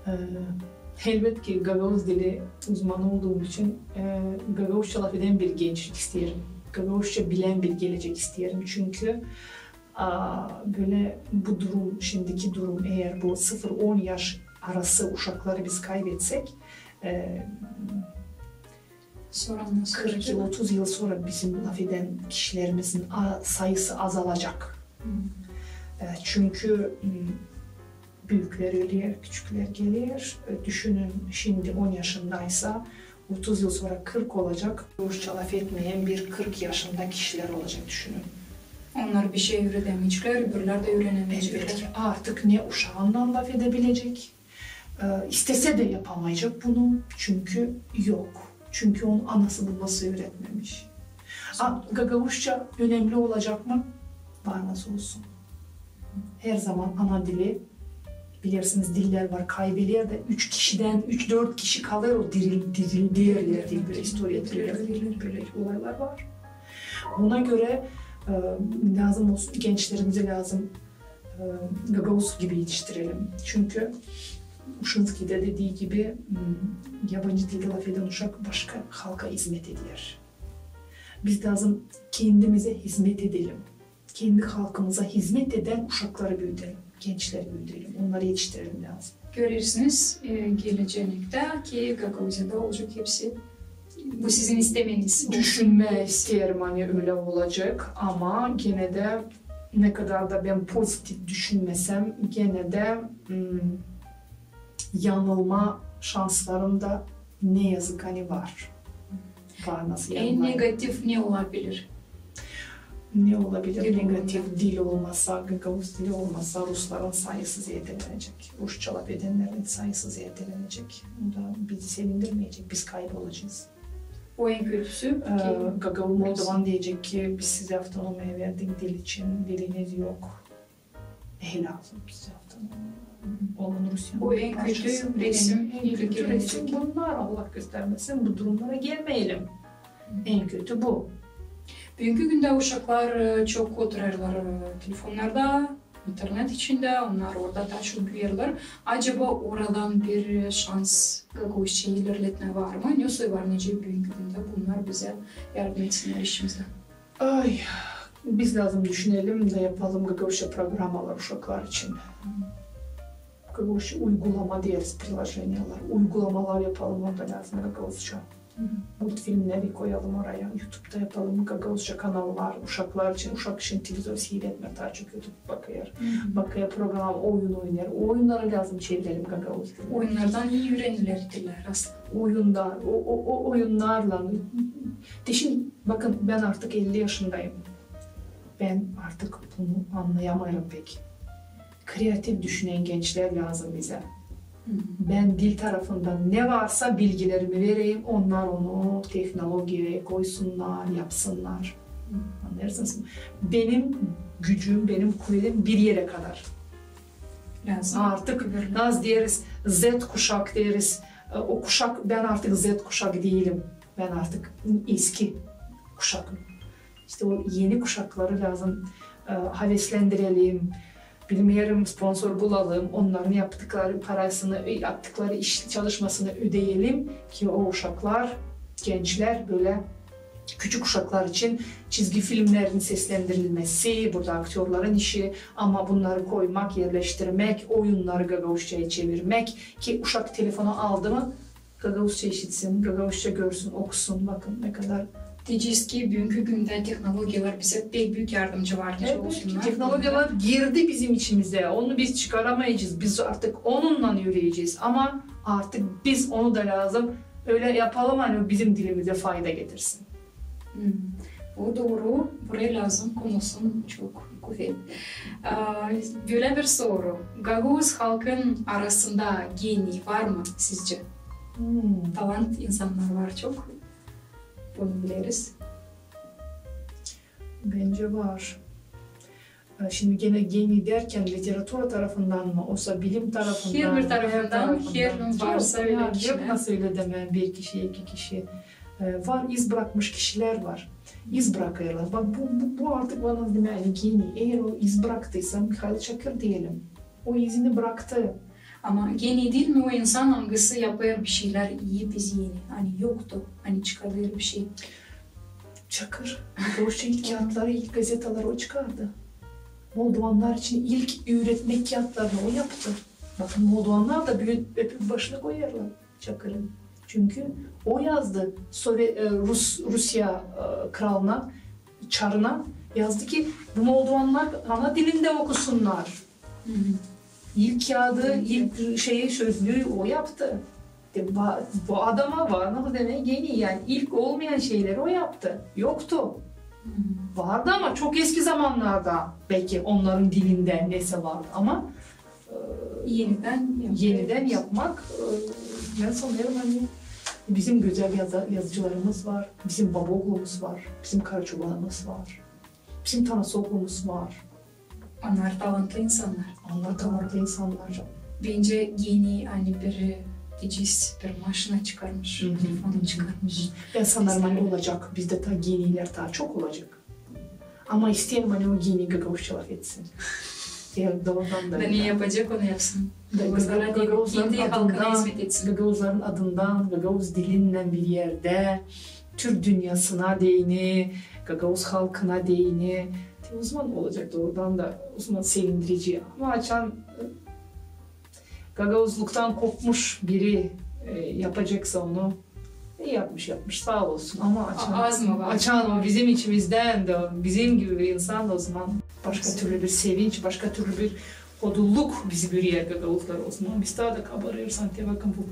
E, elbetki, gagauz dili uzmanı olduum için, e, gagauzça lafedän bir gençlik isteerim. Gagauzça bilän bir gelecek isteerim. Çünkü, a, bölä bu durum, şindiki durum, eer bu sıfır on yaş arası uşakları biz kaybetsek, e, Sora nasıl olacek? Kırk yıl, otuz yıl sora bizim lafedän kişilerimizin a-, sayısı azalacak. E, çünkü, m, büükler öler, küçükler geler. E, düşünün, şindi on yaşındaysa, otuz yıl sora kırk olacak. Rusça lafetmeyän bir kırk yaşında kişilär olacek, düşünün. Onnar bişey üüredämeyeceklär, öbürlär dä üürenemeyeceklär. Elbetki, artık ne uşaannan lafedebilecek, e, istesä dä yapamayacek bunu, çünkü yok. Çünkü onun anası babası üüretmemiş. A, gagauzça önemli olacak mı? Var nasıl olsun. Her zaman ana dili, bilersiniz, dillär var, kaybeder dä üç kişidän, üç-dört kişi kalêr, o diril-, diril-, dirilder diye bir istoriya, bölä olaylar var. Ona görä, e, lääzım olsun, gençlerimizä lääzım e, gagauz gibi etiştirelim. Çünkü Uşinskiyä dä dediği gibi, m, yabancı dilä lafedän uşak başka halka izmet eder. Biz lääzım kendimizä izmet edelim. Kendi halkımıza izmet edän uşakları büüdelim, gençleri büüdelim, onnarı etiştirelim lääzım. Görersiniz, e, gelecektä ki Gagauziyada olacek hepsi. Bu sizin istemeniz. Düşünmää isteerim, ani ölä olacek, ama genä dä ne kadar da bän pozitiv düşünmesem, genä dä, m, yanılma şanslarım da ne yazık ani var. Var nasıl yanılma. En negativ ne olabilir? Ne olabilir? Dil negativ olmasa. Dil olmasa, gagauz dili olmasa, rusların sayısı zeedelenecek. Rusça lafedennärin sayısı zeedelenecek. O da bizi sevindirmeyecek, biz kaybolacez. O en kötüsü. Gagauz, moldovan deyecek ki, biz sizi avtonomiya verdik dil için, diliniz yok. Ne lääzım bizä avtonomiya? Olun Rusiyanın bir parçası. O en kötü resim. En kötü resim bunnar. Allah göstermesin, bu durumnara gelmeyelim. En kötü bu. Büünkü gündä uşaklar çok oturêrlar telefonnarda, internet içindä, onnar orada taa çok büüyerlär. Acaba oradan bir şans gagauzça ilerletmää var mı? Ne soy var, nicä büünkü gündä bunnar bizä yardım etsinnär işimizdä? Ay, biz lääzım düşünelim da yapalım gagauzça programalar uşaklar için. Gagauzça uygulama deyeriz, приложениялар. Uygulamalar yapalım, orada lääzım gagauzça. Multfilmneri koyalım oraya, YouTube'da yapalım gagauzça kanallar uşaklar için. Uşak için televizor seyretmää, taa çok YouTube bakêr. Bakêr program, oyun oynêêr. O oyunnarı lääzım çevirelim gagauz dilinä. Oyunnardan ii üürenilär dillär aslında. Oyunnar, o, o, o oyunnarlan. Deşin, bakın, bän artık elli yaşındayım. Bän artık bunu annayamêêrım pek. Kreativ düşünän gençlär lääzım bizä. Bän dil tarafından ne varsa bilgilerimi vereyim, onnar onu tehnologiyaya koysunnar, yapsınnar. Annêêrsınız mı? Benim gücüm, benim kuvetim bir erä kadar. Artık, nasıl deyeriz, Z kuşak deyeriz. E, o kuşak, bän artık Z kuşak diilim. Bän artık eski kuşakım. İştä o eni kuşakları lääzım, e, haveslendirelim, bilmeerim, sponsor bulalım, onnarın yaptıkları parasını, e, yaptıkları iş çalışmasını ödeyelim ki o uşaklar, gençlär, bölä küçük uşaklar için çizgi filmnerin seslendirilmesi, burada aktörların işi, ama bunnarı koymak, erleştirmäk, oyunnarı gagauzçaya çevirmäk ki uşak telefonu aldı mı, gagauzça işitsin, gagauzça görsün, okusun. Bakın ne kadar. Deyecez ki, büünkü gündä tehnologiyalar bizä pek büük yardımcı var. Tehnologiyalar girdi bizim içimizä, onu biz çıkaramayacez, biz artık onunnan üürecez. Ama artık biz onu da lääzım ölä yapalım, ani o bizim dilimizä fayda getirsin. O dooru, burayı lääzım konulsun çok kuvet. Bölä bir soru. Gagauz halkın arasında geniy var mı sizcä? Talant insannar var çok. Bunu bileriz. Bencä var. Şindi genä geniy derkän literatura tarafından mı, osa bilim tarafından, her bir tarafından, her tarafından. Her kim varsa ölä kişilär. Yok, nasıl ölä demää, bir kişi, iki kişi. Var, iz brakmış kişilär var. İz brakêrlar. Bak, bu, bu, bu artık bana demää geniy. Eer o iz braktıysa, Mihail Çakır deyelim. O izini braktı. Ama geniy diil mi o insan, angısı yapêr bir şeylär ii biz eni? Ani yoktu, ani çıkarêr bir şey. Çakır. Gagauzça ilk kiyatları, ilk gazetaları o çıkardı. Molduvannar için ilk üüretmäk kiyatlarını o yaptı. Bakın, molduvannar da büün öpüp başını koyêrlar Çakırın. Çünkü o yazdı Sovet, e, Rus, Rusiya, e, kralına, çarına yazdı ki, bu molduvannar ana dilindä okusunnar. İlk kiyadı, ilk şeyi, sözlüü o yaptı. De, bu adama var mı bu demää geniy, yani ilk olmayan şeyleri o yaptı. Yoktu. Vardı ama çok eski zamannarda belki onnarın dilindä nesä vardı ama, e, enidän yapmak, e, bän sanêrım, ani bizim gözäl yazı-, yazıcılarımız var, bizim Baboglumuz var, bizim Karaçobanımız var, bizim Tanasoglumuz var. Onnar talantlı insannar. Onnar talantlı insannar. Bencä geniy, ani biri, deyecez, bir maşina çıkarmış, telefonu çıkarmış. Bän sanêrım, ani olacek. Bizdä taa geniylär taa çok olacek. Ama isteerim, ani o geniy gagauzça lafetsin. Doorudan da. Da ne yapacek, onu yapsın. Gagauzların adından, gagauz dilindän bir erdä, türk dünnäsına deyni, gagauz halkına deyni. Te o zaman olacek doorudan da, o zaman sevindirici. Ama açan, e, gagauzluktan kopmuş biri, e, yapaceksa onu, e, yapmış, yapmış, saa olsun. Ama açan, açan o bizim içimizdän dä, bizim gibi bir insan da o zaman başka türlü bir sevinç, başka türlü bir Odulluk bizi bürüyer gagauzlar olsun. Ama biz taa da kabarêrız, ani bakın bu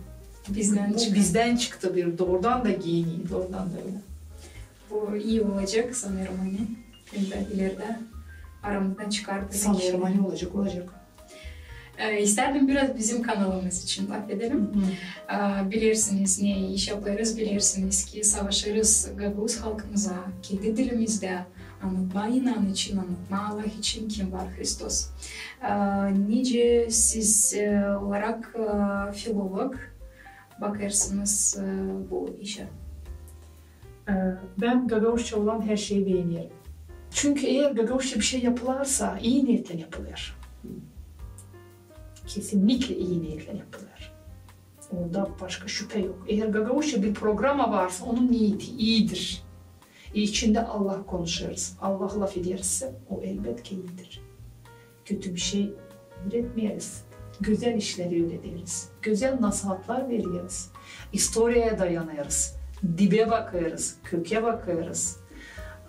bizdän çıktı. Bizdän çıktı bir, doorudan da genii, doorudan da ölä. Bu ii olacek, sanêrım, ani ileerdä aramızdan çıkar. Sanêrım, ani olacek, olacek. E, istärdim biraz bizim kanalımız için lafedelim. E, bilersiniz, ne iş yapêrız, bilersiniz ki savaşêrız gagauz halkımıza, kendi dilimizdä, annatmaa inan için, annatmaa Allah için, kim var Hristos. E, nicä siz, e, olarak, e, filolog bakêrsınız, e, bu işä? E, bän gagauzça olan herşeyi beenerim. Çünkü eer gagauzça bişey yapılarsa, ii niyetlän yapılêr. Kesinlikle ii niyetlän yapılêr. Onda başka şüpä yok. Eer gagauzça bir programa varsa, onun niyeti iidir. E, içindä Allah konuşêrız, Allah lafedersä, o elbetki iidir. Kötü bişey üüretmeeriz. Gözäl işleri üürederiz. Gözäl nasaatlar vereriz. İstoriyaya dayanêrız. Dibä bakêrız, kökä bakêrız.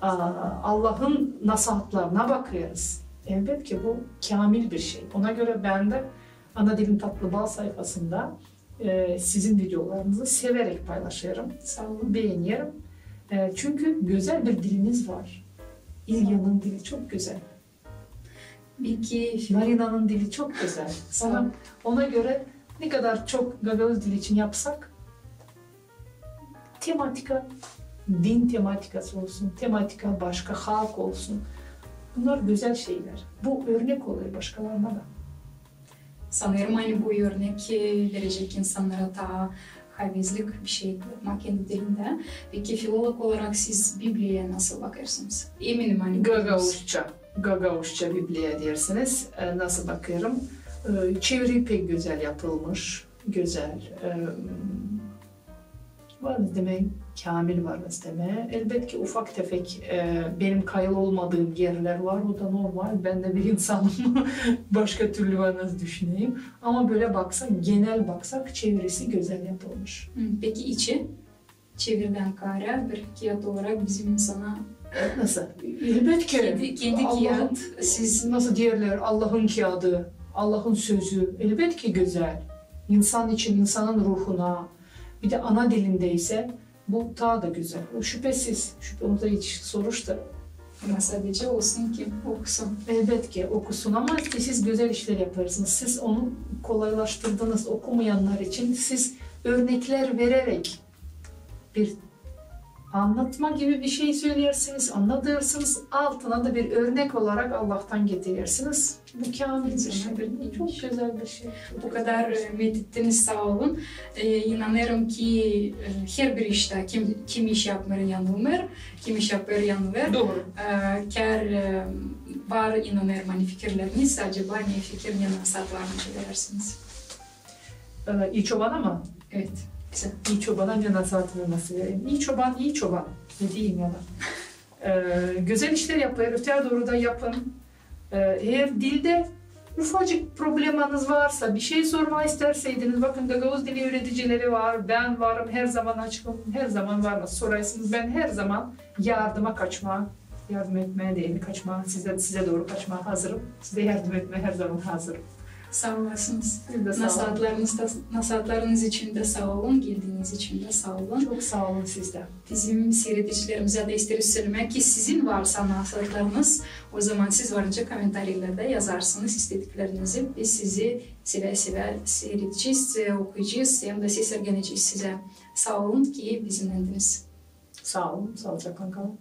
A, Allahın nasaatlarına bakêrız. Elbetki bu käämil bir şey. Ona görä bän dä Ana dilim tatlı bal sayfasında, e, sizin videolarınızı severäk paylaşêrım. Saa olun. Beenerim. E, çünkü gözäl bir diliniz var. İlyanın dili çok gözäl. Peki, Marinanın dili çok gözäl. Saa olun. Ona, ona görä ne kadar çok gagauz dili için yapsak, tematika, din tematikası olsun, tematika başka halk olsun. Bunnar gözäl şeylär. Bu örnek olêr başkalarına da. Sanêrım, ani bu örnek, e, verecek insannara taa havezlik bişey yapmaa kendi dilindä. Peki, filolog olarak siz Bibliyaya nasıl bakêrsınız? Eminim, ani gagauzça, gagauzça Bibliya deersiniz. E, nasıl bakêrım? E, çeviri pek gözäl yapılmış, gözäl. E, var nasıl demää, käämil var nasıl demää. Elbetki ufak-tefek, e, benim kayıl olmadığım erlär var, o da normal. Bän dä bir insanım, başka türlü var nasıl düşüneyim. Ama bölä baksak, genel baksak, çevirisi gözäl yapılmış. Hı, peki içi? Çevirdän kaarä bir kiyat olarak bizim insana... E, nasıl? Elbetki. Kendi, kendi kiyat, siz... Nasıl deerlär, Allahın kiyadı, Allahın sözü. Elbetki gözäl. İnsan için, insanın ruhuna. Bir dä ana dilindä isä, bu taa da gözäl. O şüpesiz. Şüpemizdä hiç soruş da. Ama sadecä olsun ki okusun. Elbetki okusun, ama işte siz gözäl işlär yapêrsınız. Siz onu kolaylaştırdınız okumayannar için. Siz örneklär vereräk bir annatma gibi bir şey söleersiniz, annadêrsınız, altına da bir örnek olarak Allahtan getirersiniz. Bu käämil bir şey. Çok gözäl bir şey. Bu kadar, e, medettiniz, saa olun. E, inanêrım ki, e, herbir iştä, kim, kim iş yapmêêr, yanılmêêr, kim iş yapêr, yanılêr. Dooru. E, kär, e, var, inanêrım, ani fikirleriniz, acaba ne fikir, ne nasaat var, ne söleersiniz? E, İi Çobana mı? Evet, güzel. İi Çobana ne nasaatımı nasıl vereyim? İi Çoban, ii çoban. Ne deyim ya da? E, gözäl işlär yapêr, öteyä dooru da yapın. E, eer dildä ufacık problemanız varsa, bir şey sormaa istärseydiniz, bakın, gagauz dili üüredicileri var, bän varım, herzaman açıkım, herzaman var nasıl sorarsınız, bän herzaman yardıma kaçmaa, yardım etmää deyni kaçmaa, sizä, sizä dooru kaçmaa hazırım, sizä yardım etmää herzaman hazırım. Saa olasınız. Siz dä saa olun. Nasaatlarınız da, nasaatlarınız için dä saa olun, geldiiniz için dä saa olun. Çok saa olun siz dä. Bizim siiredicilerimizä dä isteeriz sölemää ki, sizin varsa nasaatlarınız, ozaman siz varınca komentariylarda yazarsınız istediklerinizi. Biz sizi sevä-sevä siiredecez, okuyacez hem dä seslenecez sizä. Saa olun ki bizimnändiniz. Saa olun, saalıcaklan kalın.